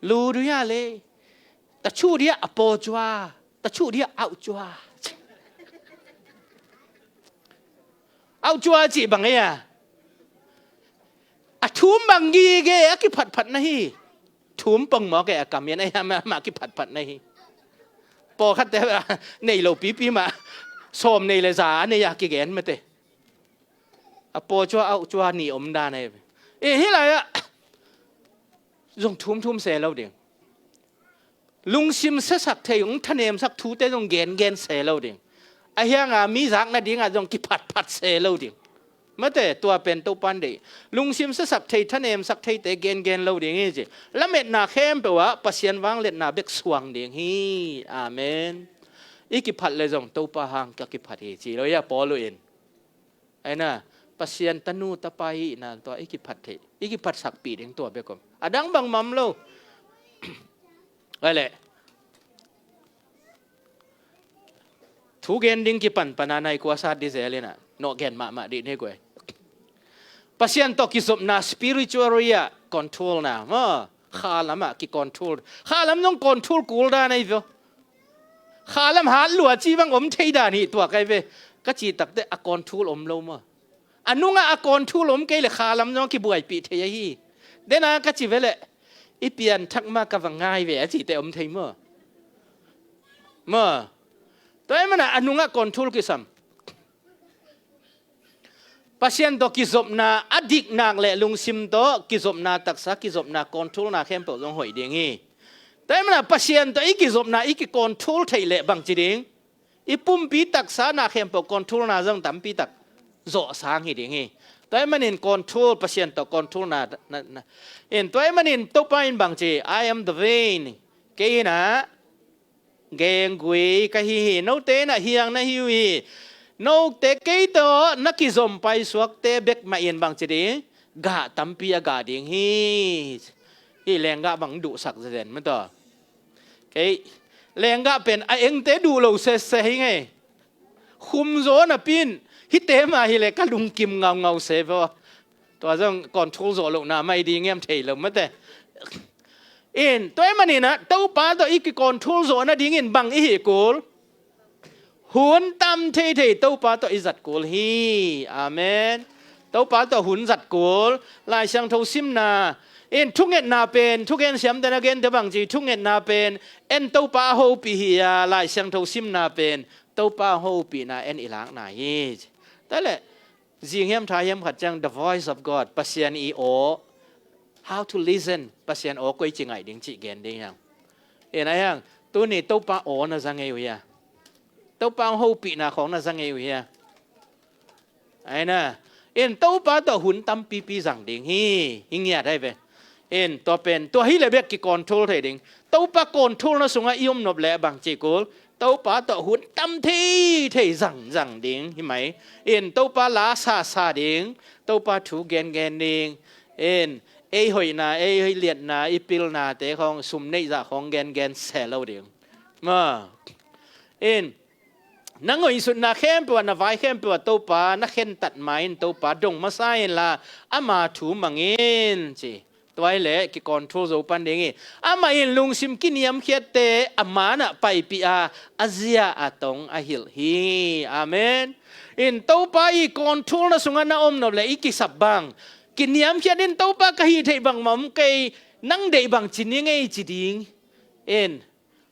lu duya le, ta chu dia a po chua, ta chu dia au chua." Au chua cih bang ei a. A thum bang gige a kiphatphat na hi. Thum pong mawk e a kam ian a hiam a mah kiphatphat na hi. Pawlkhatte nei lo pipi mah, sawm nei le za a nei a kigen mate. A paw cua auh cua nih om dan e. E hih lai-ah zong thumthum se lo ding. Lungsim siasak thei, hong thanemsak thute zong gengen se lo ding. A hianga mi zak nadingah zong kiphatphat se lo ding. Mate, tua pen Topa in deih. Lungsim siasak thei, thanemsak theite gengen lo ding hi ci. Lametna khempeuh ah Pasian vangliatna bek suang ding hi. Amen. I kiphat le zong Topa hang ka kiphat hi ci lo hi a Paul in. Aina, Pasian tanu tapa hi na tua i kiphat theih, i kiphatsakpih ding tua bek om. A dang bangmah om lo. Ai leh. Thu gen ding kipanpan a nai kua sat dih zel in a, nawh gen mahmah dih ni guai. Pasian tawh kizopna spiritual area control na maw, kha lamah kicontrol. Kha lam zong control kul dan ahi vio. Kha lam hat lua ci bang om thei dan hi tua kai ve. Ka ci takte a control om lo maw. A nungah a control om kei le kha lam zong kibuaipih thei ahi. Dena ka ci ve leh, i pianthak ma ka va ngai ve a cite om thei maw. Maw. Tua ahih mana a nungah control kisam. Pasian tawh kizopna a diknak le lungsim tawh kizopna taksa, kizopna controlna khempeuh zong hoih ding hi. Tua ahih mana Pasian tawh i kizopna i kicontrol theih leh bangci ding. I pumpi taksa na khempeuh controlna zong tampi tak zawhsang hi ding hi. Tua ahih manin control, Pasian tawh controlna, na, na. In tua ahih manin Topa in bangci, "I am the vine." Kei in a genggui ka hi hi, note in a hiang na hi uh hi. Note kei tawh na kizom paisuakte bek mah in bangci ding, gah tampi a gah ding hi. Hi lenggah bang duhsak zenzen mah tawh. Kei lenggah pen a engte duh lo sese hi ngei. Khum zaw napi in hihte mah hi le ka lungkim ngaungau se vaw. Tua zong control zawh lohna mai ding hiam thei lo mate. In, tua ahih manin a, Topa tawh i kicontrol zawh nadingin bang i hih kul? Hun tam theithei Topa tawh i zat kul hi. Amen. Topa tawh hun zat kul. Lai Siangtho simna. In, thungetna pen, thugen siamte na gente bangci, thungetna pen en Topa a hopih hi a, Lai Siangtho simna pen Topa a hopihna en i lakna hi. Tua leh, zing hiam tha hiam khat ciang, the voice of God, Pasian i aw, how to listen, Pasian aw koi ci ngaih ding cih gen ding hiang. In a hiang, Tuni Topa aw na za ngei uh hia? Topa hong hopihna khawng na za ngei uh hia? Aina, in Topa tawh hun tampipi zang ding hi, hi ngiat hai ve. In tua pen, tua hi le bek ki control thei ding. Topa control na sungah i om nop le bang ci kul, Topa tawh hun tam thei thei zang zang ding hi mai. In Topa la sa sa ding, Topa thu gen gen ding. In ei hoihna, ei hoih liatna, i pilnate khawng, sum neih zah khawng gen gen se lo ding. Ma. In na ngaihsutna khempeuh ah, na vai khempeuh ah Topa na khentat ma in, Topa dong masa inla ama thu mang in ci. Tua hi leh ki control zo pan ding hi. Amah in lungsim kiniamkhiatte a man ah paipih a, a zia a tong a hilh hi. Amen. In Topa i control na sungah na om nop le i kisap bang, kiniamkhiat in, Topa ka hih theih bangmah om kei, nang deih bang ci ning ei ci ding. In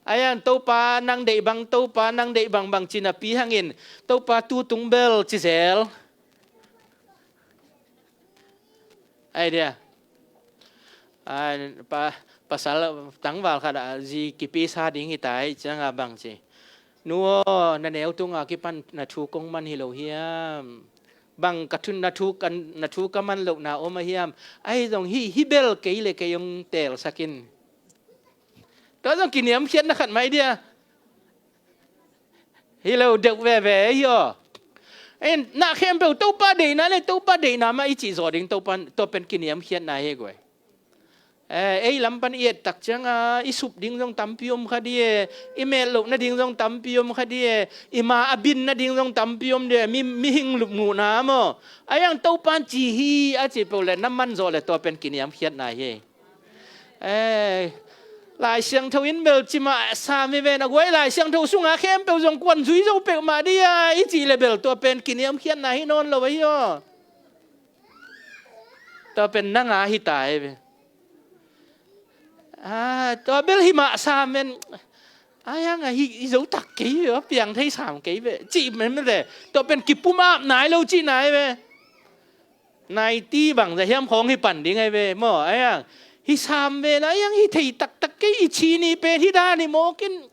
a iang Topa nang deih bang, Topa nang deih bang bang ci napi hangin Topa tu tung bel ci zel. Ai dia. Ai, pa, pasal tangval khat ah zi kipi sa ding hi ta hi cianga bang ci. Nu aw, na neu tunga kipan na thu kong man hi lo hiam? Bang ka thun na thu kan, na thu ka man lohna om a hiam? Ahi zong hi, hi bel kei le kei hong telsak in. Tua zong kiniamkhiatna khat mai dia. Hi lo deuh veve hi aw. En, na khempeuh Topa deihna le Topa deihna mah i cih zaw ding, Topa, tua pen kiniamkhiatna hi guai. Eh, ei lam pan i et tak cianga i sup ding zong tampi om kha di e, i met loh nading zong tampi om kha di e, i ma a bin nading zong tampi om di e, mi, mihing lupmuhna maw. A iang Topa ci hi a ci peuh le na man zawh le tua pen kiniamkhiatna hi. Eh, Lai Siangtho in bel ci mah sam hi ven a guai, Lai Siangtho sunga khempeuh zong kuan zui zo peuhmah di a i cih le bel tua pen kiniamkhiatna hi nawn lo ahi aw. Tua pen nanga hi ta hi ve. Ah, tua bel hi mah sam ven. A iang a hi, hi zo tak kei ve, a piang thei sam kei ve. Cih men mete. Tua pen kipum ap nai lo cih nai ve. Naiti bang za hiam khawng hi pan ding ai ve maw? A iang hi sam ve na, a iang hi thei taktak kei, i ci ni pen hi dan hi mawk in.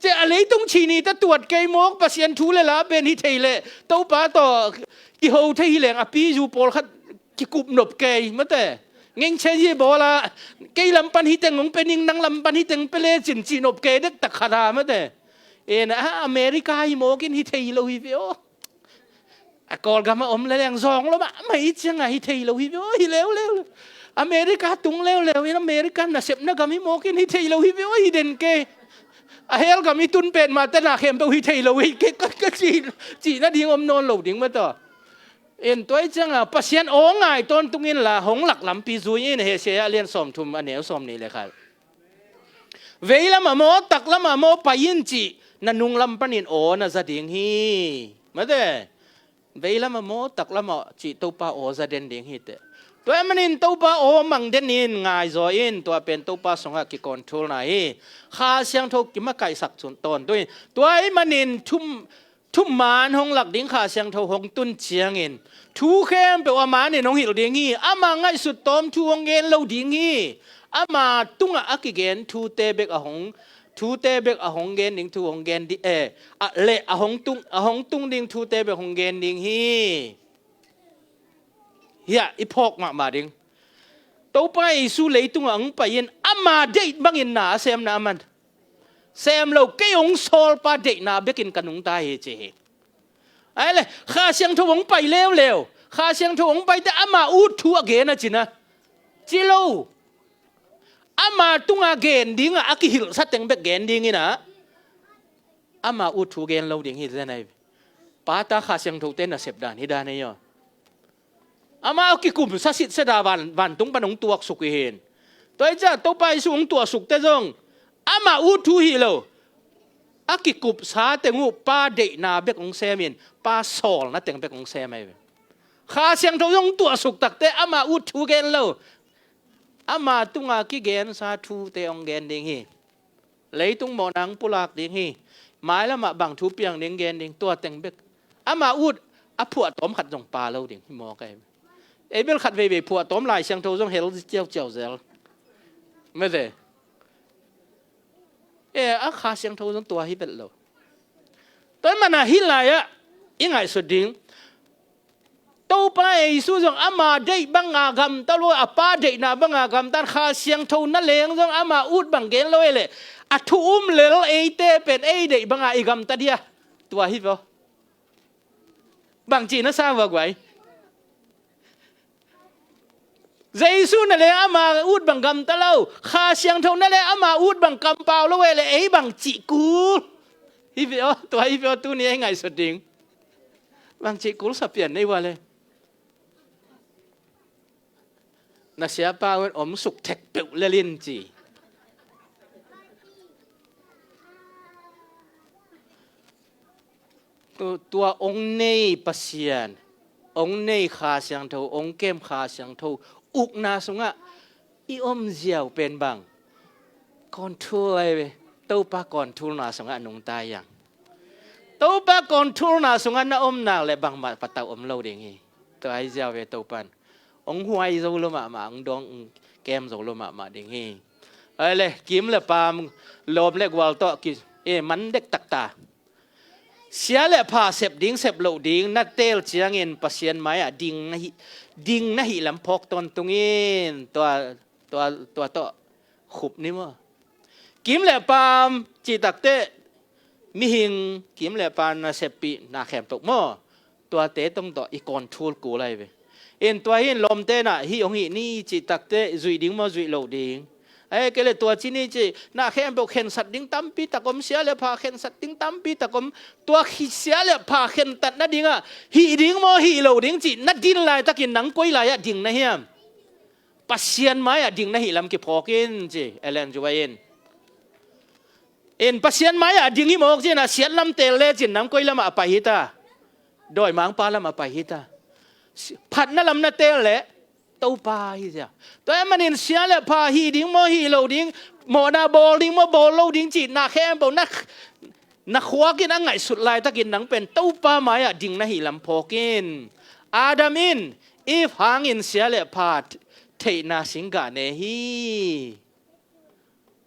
Cia a leitung ci ni ta tuat kei mawk, Pasian thu le la pen hi thei le Topa tawh kiho thei hi leng a pizu pawlkhat kikup nop kei mate. Ngeng chen hi bawla kei lam pan hi teng hong pe ning, nang lam pan hi teng pe le cin ci nop kei dek tak khat ha mate. En a America hi mawk in hi thei lo hi ve aw. A Kawlgam a om le leng zawng lo mahmah i cianga hi thei lo hi ve aw, hi leuleu. America tung leuleu in America nasepna gam hi mawk in hi thei lo hi ve aw, hi den kei. A hell gam i tun pen mah tena khempeuh hi thei lo hi kei, ka, ka ci, cihna ding om nawn lo ding mah tawh. En tua i cianga Pasian aw ngai tawntung inla hong lak lampi zui in, Hosea a lian sawmthum a neu sawmnih le khat. Veilam ah maw, taklam ah maw pai in cih na nunglam panin aw na za ding hi. Mate, veilam ah maw, taklam ah cih Topa aw za den ding hi teh. Tua ahih manin Topa aw mang den in, ngai zaw in, tua pen Topa sungah kicontrol na hi. Kha Siangtho kimakaihsak cun tawntung in. Tua ahih manin thum, thuman hong lak ding Kha Siangtho hong tun ciangin thu khempeuh a manin hong hilh ding hi. Ama ngaihsut tawm thu hong gen lo ding hi. Ama tungah a kigen thute bek a hong, thute bek a hong gen ding thu hong gen di, eh, a, le a hong tung, a hong tung ding thute bek hong gen ding hi. Hiah i phawk mahmah ding. Topa Jesu leitungah hong pai in ama deih bangin na a semna a man sem lo, kei hong sawlpa deihna bekin ka nungta hi ci hi. Ai le, Kha Siangtho hong pai leuleu, Kha Siangtho hong pai te ama ut thu a gen a cina ci lo. Ama tunga gen dinga a kihilhsa teng bek gen dingina ama ut thu gen lo ding hi zenai. Pata Kha Siangtho te nasep dan hi dan ei aw. Ama a kikum sasit seda van, vantung pan hong tuaksuk hi hin. Tua i cia Topa Jesu hong tuaksuk te zong ama ut thu hi lo. A kikup sa teng uh pa deihna bek hong semin, pa sawlna teng bek hong sem ahi ve. Kha Siangtho zong tuaksuk takte ama ut thu gen lo. Ama tunga kigensa thute hong gen ding hi. Leitung mawhna hong pulak ding hi. Mailamah bang thu piang ding gen ding, tua teng bek. Ama ut a phuahtawm khat zong pa lo ding hi mawk ahi. Ei bel khat veivei phuahtawm Lai Siangtho zong hel ciauciau zel. Mete. E, a Kha Siangtho zong tua hi vet lo. Tua ahih manin hih lai-ah i ngaihsut ding, Topa Jesu zong ama deih banga gamta lo, a Pa deihna banga gamta, Kha Siangtho na leng zong ama ut bang gen lo e leh, a thu um lel eite pen ei deih banga i gamta dia. Tua hi vo. Bangci na sa ua guai? Jesu na leng ama ut bang gamta lo, Kha Siangtho na leng ama ut bang kampau lo e leh, ei bangci kul hi ve aw, tua hi ve aw, tuni ei ngaihsut ding. Bangci kul sa pian nei ua le. Na siapa un om suk thek peuh lel in ci. Tu-, tua ong nei Pasian, ong nei Kha Siangtho, ong kem Kha Siangtho ukna sungah i om ziau pen bang? Control ai ve. Topa controlna sungah nungta iang. Topa controlna sungah na om nak leh bangmah patau om lo ding hi. Tua ai ziau ve Topan. Ong huai zo lo mahmah, ong dawng, ong kem zo lo mahmah ding hi. Ai le, kim le pam, lawm le gual tawh ki, e, man dek takta. Sia le pha sep ding sep loh ding na teel ciangin Pasian mai-ah ding na hih, ding na hih lam phawk tawntung in, tua, tua, tua tawh khup ni maw? Kim le pam cih takteh mihing kim le pam na seppih na khempeuh maw? Tuate tawh i control kul ai ve. In tua hi in lawmte na hih hong hih ni cih takteh zuih ding maw, zuih loh ding? Ai kei le tua ci ni ci, na khempeuh khensat ding tampi tak om, sia le pha khensat ding tampi tak om. Tua khi sia le pha khentatna dingah hih ding maw, hih loh ding cih na din laitakin nang koi lai-ah ding na hiam? Pasian mai-ah ding na hih lam kiphawk in ci Ellen G. White in. In Pasian mai-ah ding hi mawk ci-in a siat lam teel lecin nang koi lamah a pai hita? Dawimangpa lamah a pai hita. Si-, phatna lam na teel leh Topa hi zia. Tua ahih manin sia le pha hih ding maw, hih loh ding, mawhna bawl ding maw, bawl lo ding cih na khempeuh na, na khuak in a ngaihsut laitakin nang pen Topa mai-ah ding na hih lam phawk in. Adam in Eve hangin sia le pha theihna singgah ne hi.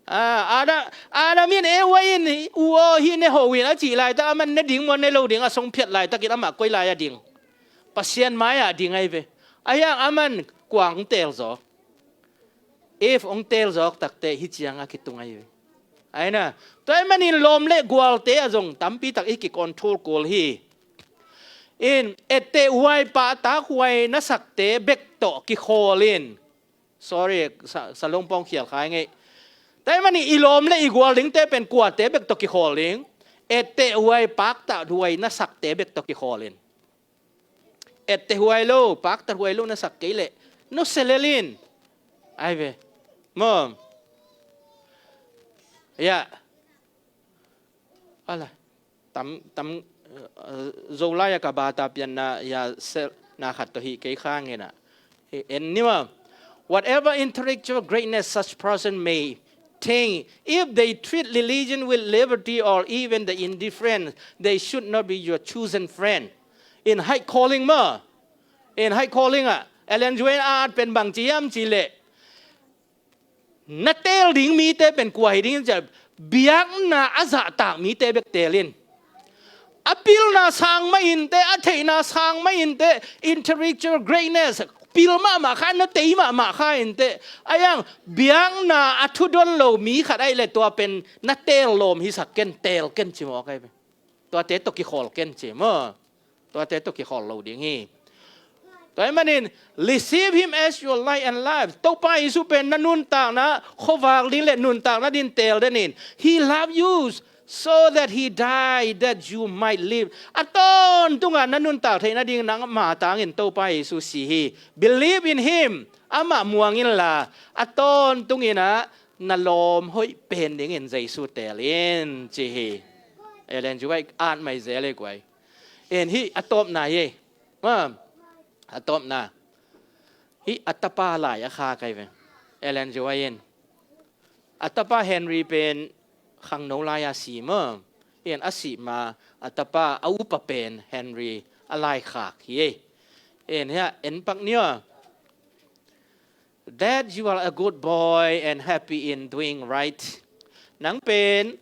Ah, Adam, Adam in Eva in, u aw, hih ne ho in a cih laitak, aman ne ding maw, ne lo ding a song phiat laitakin amah koi lai-ah ding? Pasian mai-ah ding ai ve. Ahi hang aman kua hong teel zawk? Eve hong teel zawk takteh hih ciangah kitung ai ve. Ai na, tua ahih manin lawm le gualte ah zong tampi tak i kicontrol kul hi. In etteh huai, pahtak huai na sakte bek tawh kikhawl in. Sorry, sa, salong pawng khial khai ngei. Tua ahih manin i lawm le i gual dingte pen kuate bek tawh kikhawl ding? Etteh huai, paktat huai na sakte bek tawh kikhawl in. Etteh huai lo, paktat huai lo na sak kei leh nusia lel in. Ai ve. Maw. Ya. Ala. Tam, tam, eh, Zolai-a ka bata pianna, ya, sel, na khat tawh hih kei kha ngena. Eh, en ni maw. Whatever intellectual greatness such person may attain, if they treat religion with levity or even the indifference, they should not be your chosen friend. In high calling maw. In high calling ah, Ellen G. White a at pen bangci hiam cih leh, na teel ding mite pen kua hi ding in cih leh, biakna a zahtak mite bek teel in. A pilna sang mah inteh, a theihna sang mah inteh, intellectual greatness, pil mahmah kha, na tei mahmah kha inteh. Ahi hang biakna a thudon lo mi khat ahih leh tua pen na teel lawm hisak ken, teel ken ci mawk ai ve. Tuate tawh kikhawl ken ci maw. Tuate tawh kikhawl lo ding hi. Tua ahih manin, receive him as your light and life. Topa Jesu pen na nuntakna khuavak ding le nuntakna ding teel den in. He loved you so that he died that you might live. A tawntungah na nuntak theihna ding nangmah tangin Topa Jesu si hi. Believe in him. Amah muang inla, a tawntungin ah na lawm hoih pen dingin Jesu teel in ci hi. Ellen G. White at mai zel ei guai. En hih a tawpna hi. Maw, a tawpna. Hih a tapa lai-a khak ai ve. Ellen G. White in. A tapa Henry pen khangno lai-a si maw. En a sih ma a tapa a upa pen Henry a lai khak hi. En hih a en pak ni aw. That you are a good boy and happy in doing right. Nang pen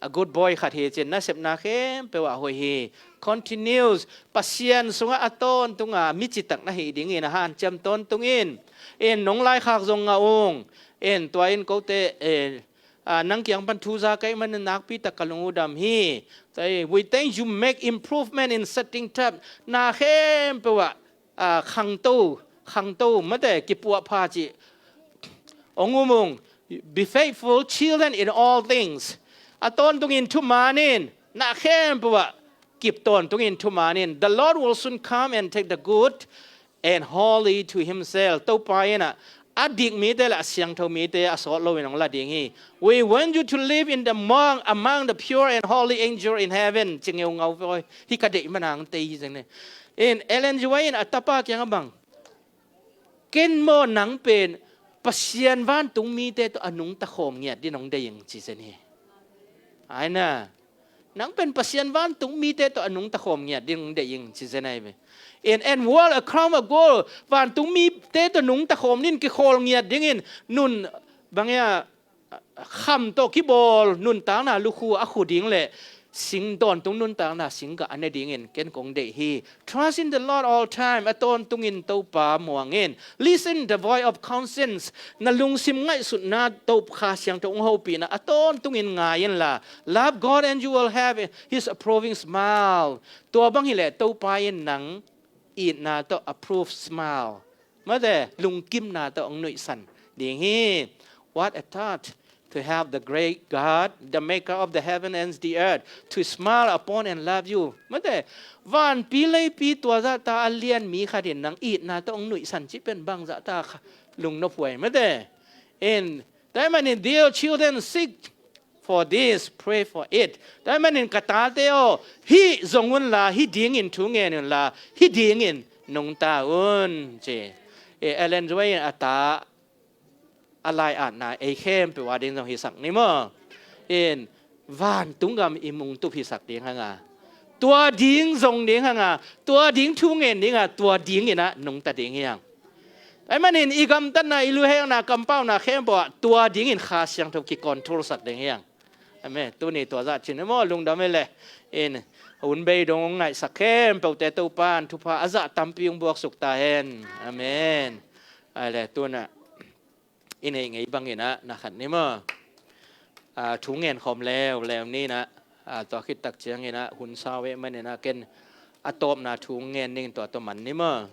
a good boy khat hi cin, na sepna khempeuh ah hoih hi. Continues, Pasian sungah a tawntunga mi citak na hih dingin a hanciam tawntung in. In nong laikhak zong ngah ung. In tua in kote, eh, ah, nang kiang pan thu za ka hih manin nakpi tak ka lung uh dam hi. Tua hi, we think you make improvement in setting trap. Na khempeuh ah, ah, khangto, khangto, mate, kipuahpha cih hong um ung. Be faithful children in all things. A tawntungin thuman in, na khempeuh ah kip tawntungin thuman in. The Lord will soon come and take the good and holy to himself. Topa in ah, a dik mite le a siangtho mite a sawt loin hong la ding hi. We want you to live in the among, among the pure and holy angel in heaven. Ci ngeungau voi. Hih ka deih manang te hi zeng ne. In Ellen G. White in a tapa kiangah bang, ken maw nang pen Pasian vantung mite tawh a nungta khawm ngiat din hong deih ing ci zen hi. Ai na. Nang pen Pasian vantung mite tawh a nungta khawm ngiat din hong deih ing ci zen ai ve. In and world a crown of gold. Vantung mite tawh nungta khawm din kikhawl ngiat dingin nun bang ia kham tawh kibawl nuntakna lukhu a khu ding le sing dawntung nuntakna singgah a ne dingin ken kong deih hi. Trust in the Lord all time. A tawntungin Topa muang in. Listen the voice of conscience. Na lungsim ngaihsutna Topa Kha Siangtho hong hopihna a tawntungin ngai inla. Love God and you will have his approving smile. Tua bang hileh Topa in nang itna tawh approve smile, mate, lungkimna tawh hong nuihsan ding hi. What a thought to have the great God, the maker of the heaven and the earth, to smile upon and love you. Mate, vanpi leipi tua zahta a lian mi khat in nang itna tawh hong nuihsan cih pen bang zahta kha lungnophuai, mate. In tua ahih manin, dear children, seek for this, pray for it. Tua ahih manin ka tate aw, hih zong unla, hih dingin thu ngen unla, hih dingin nungta un ci. Eh, Ellen G. White in a ta a lai-atna ei khempeuh a ding zong hisak ni maw? In vantung gam i mungtup hisak ding hanga, tua ding zong ding hanga, tua ding thu ngen dinga, tua dingin ah nungta ding hi hang. Ahih manin i gamtatna, i luhekna, kampauna khempeuh ah tua dingin Kha Siangtho kicontrol sak ding hi hang. Amen. Tuni tua zah cin maw, lungdam hi leh. In hun bei dong hong ngaihsak khempeuhte Topa in thupha a zah tampi hong buaksuk ta hen. Amen. Ai le, tunah i neih ngei bangin ah na khat ni maw? Ah, thu ngen khawm leuleu ni nah, ah, tua khit tak ciangin ah hun sau eh manin ah ken a tawpna thu ngen ning tua tawh man ni maw?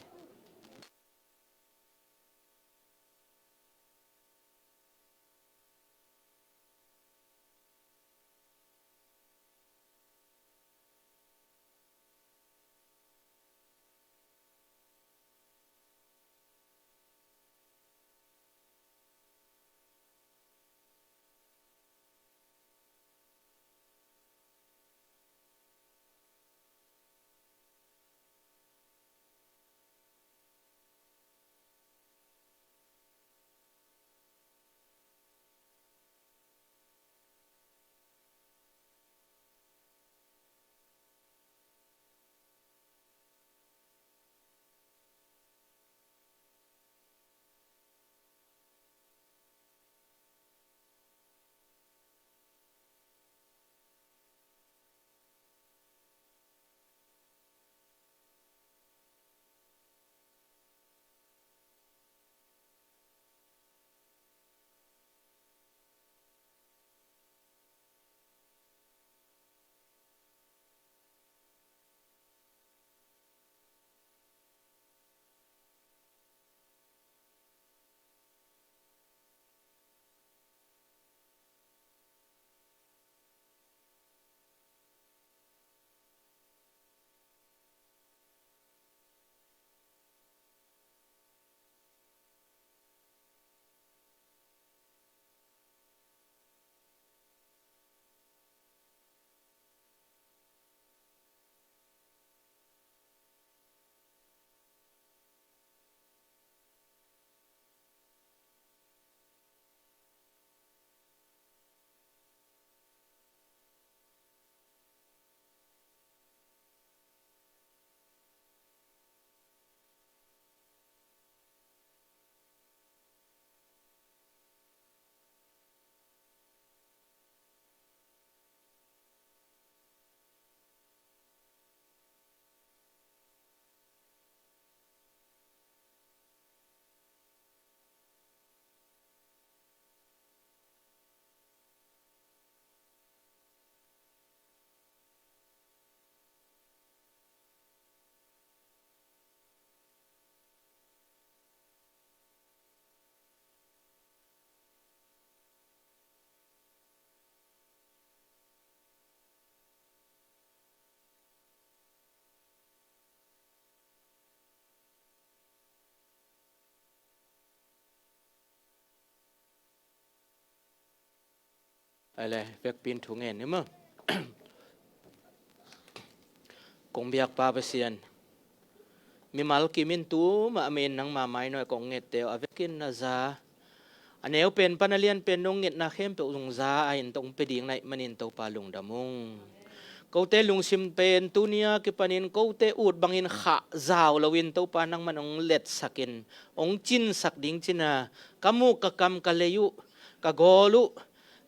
Ai le, vekpi in thu ngen ni maw. Kong biak Pa Pasian, mimal kim in tu mah a min nangma mai nuai kong nget teh a vekin na za, a neu pen pan a lian pen nong ngetna khempeuh zong za a in tong pe ding na hih manin Topa lungdam ung. Kote lungsim pen tuni-a kipanin kote ut bangin khah zau loin Topa nangman hong letsakin hong cinsak ding cina, ka muk, ka kam, ka lei uh, ka gawl uh,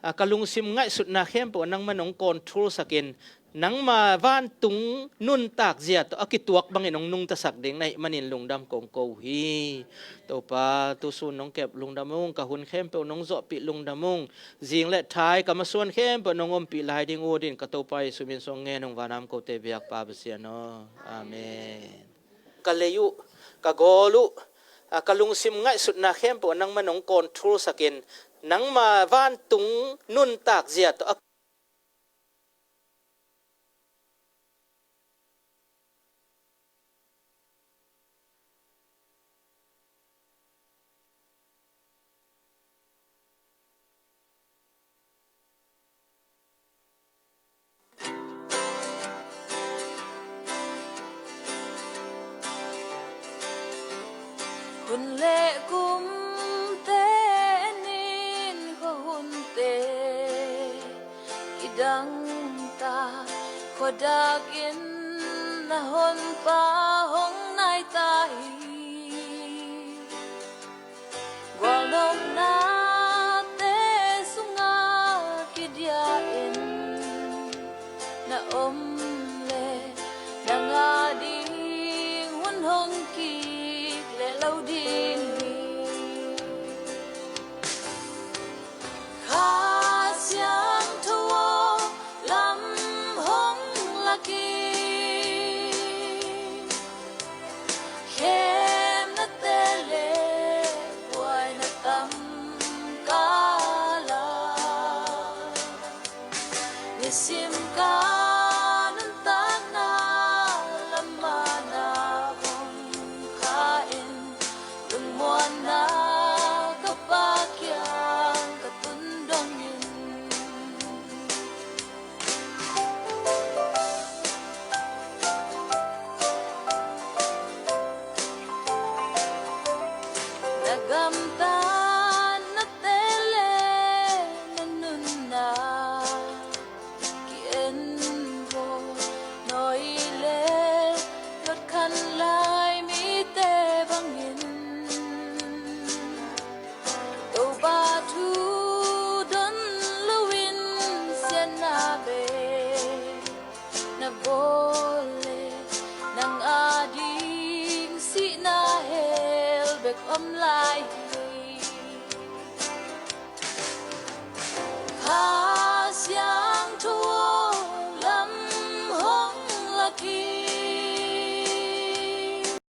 a, ka lungsim ngaihsutna khempeuh nangman hong control sakin, nangma vantung nuntak zia tawh a kituak bangin hong nungtasak ding na hih manin lungdam kong ko hi. Topa, tusun nong kep lungdam ung, ka hun khempeuh nong zawhpih lungdam ung, zing le thai ka masuan khempeuh nong ompih lai ding ut in ka Topa Jesu min suang ngen ung, vanam kote biak Pa Pasian aw. Amen. Ka lei uh, ka gawl uh, a, ka lungsim ngaihsutna khempeuh nangman hong control sakin, nangma vantung nuntak zia tawh a Hun le kumte en in, khuahunte kidang ta, khuadak in na honpa hong nai ta hi. Gualnopnate sungah kidiah in na om le, nang ading hun hong kik leh lo ding hi. Kha Siangtho aw, lam hong lak in, khemnate le buaina tam kal ah, nisim ka nuntakna lam ah na hong kha in, lungmuanna ka Pa kiang ka tun dongin, na gamtatnate le na nunna ki-en vua, nawi le luatkhan lai mite bangin. Topa thu don loin siatna bei na bawl le, nang ading sihna hell bek om lai hi.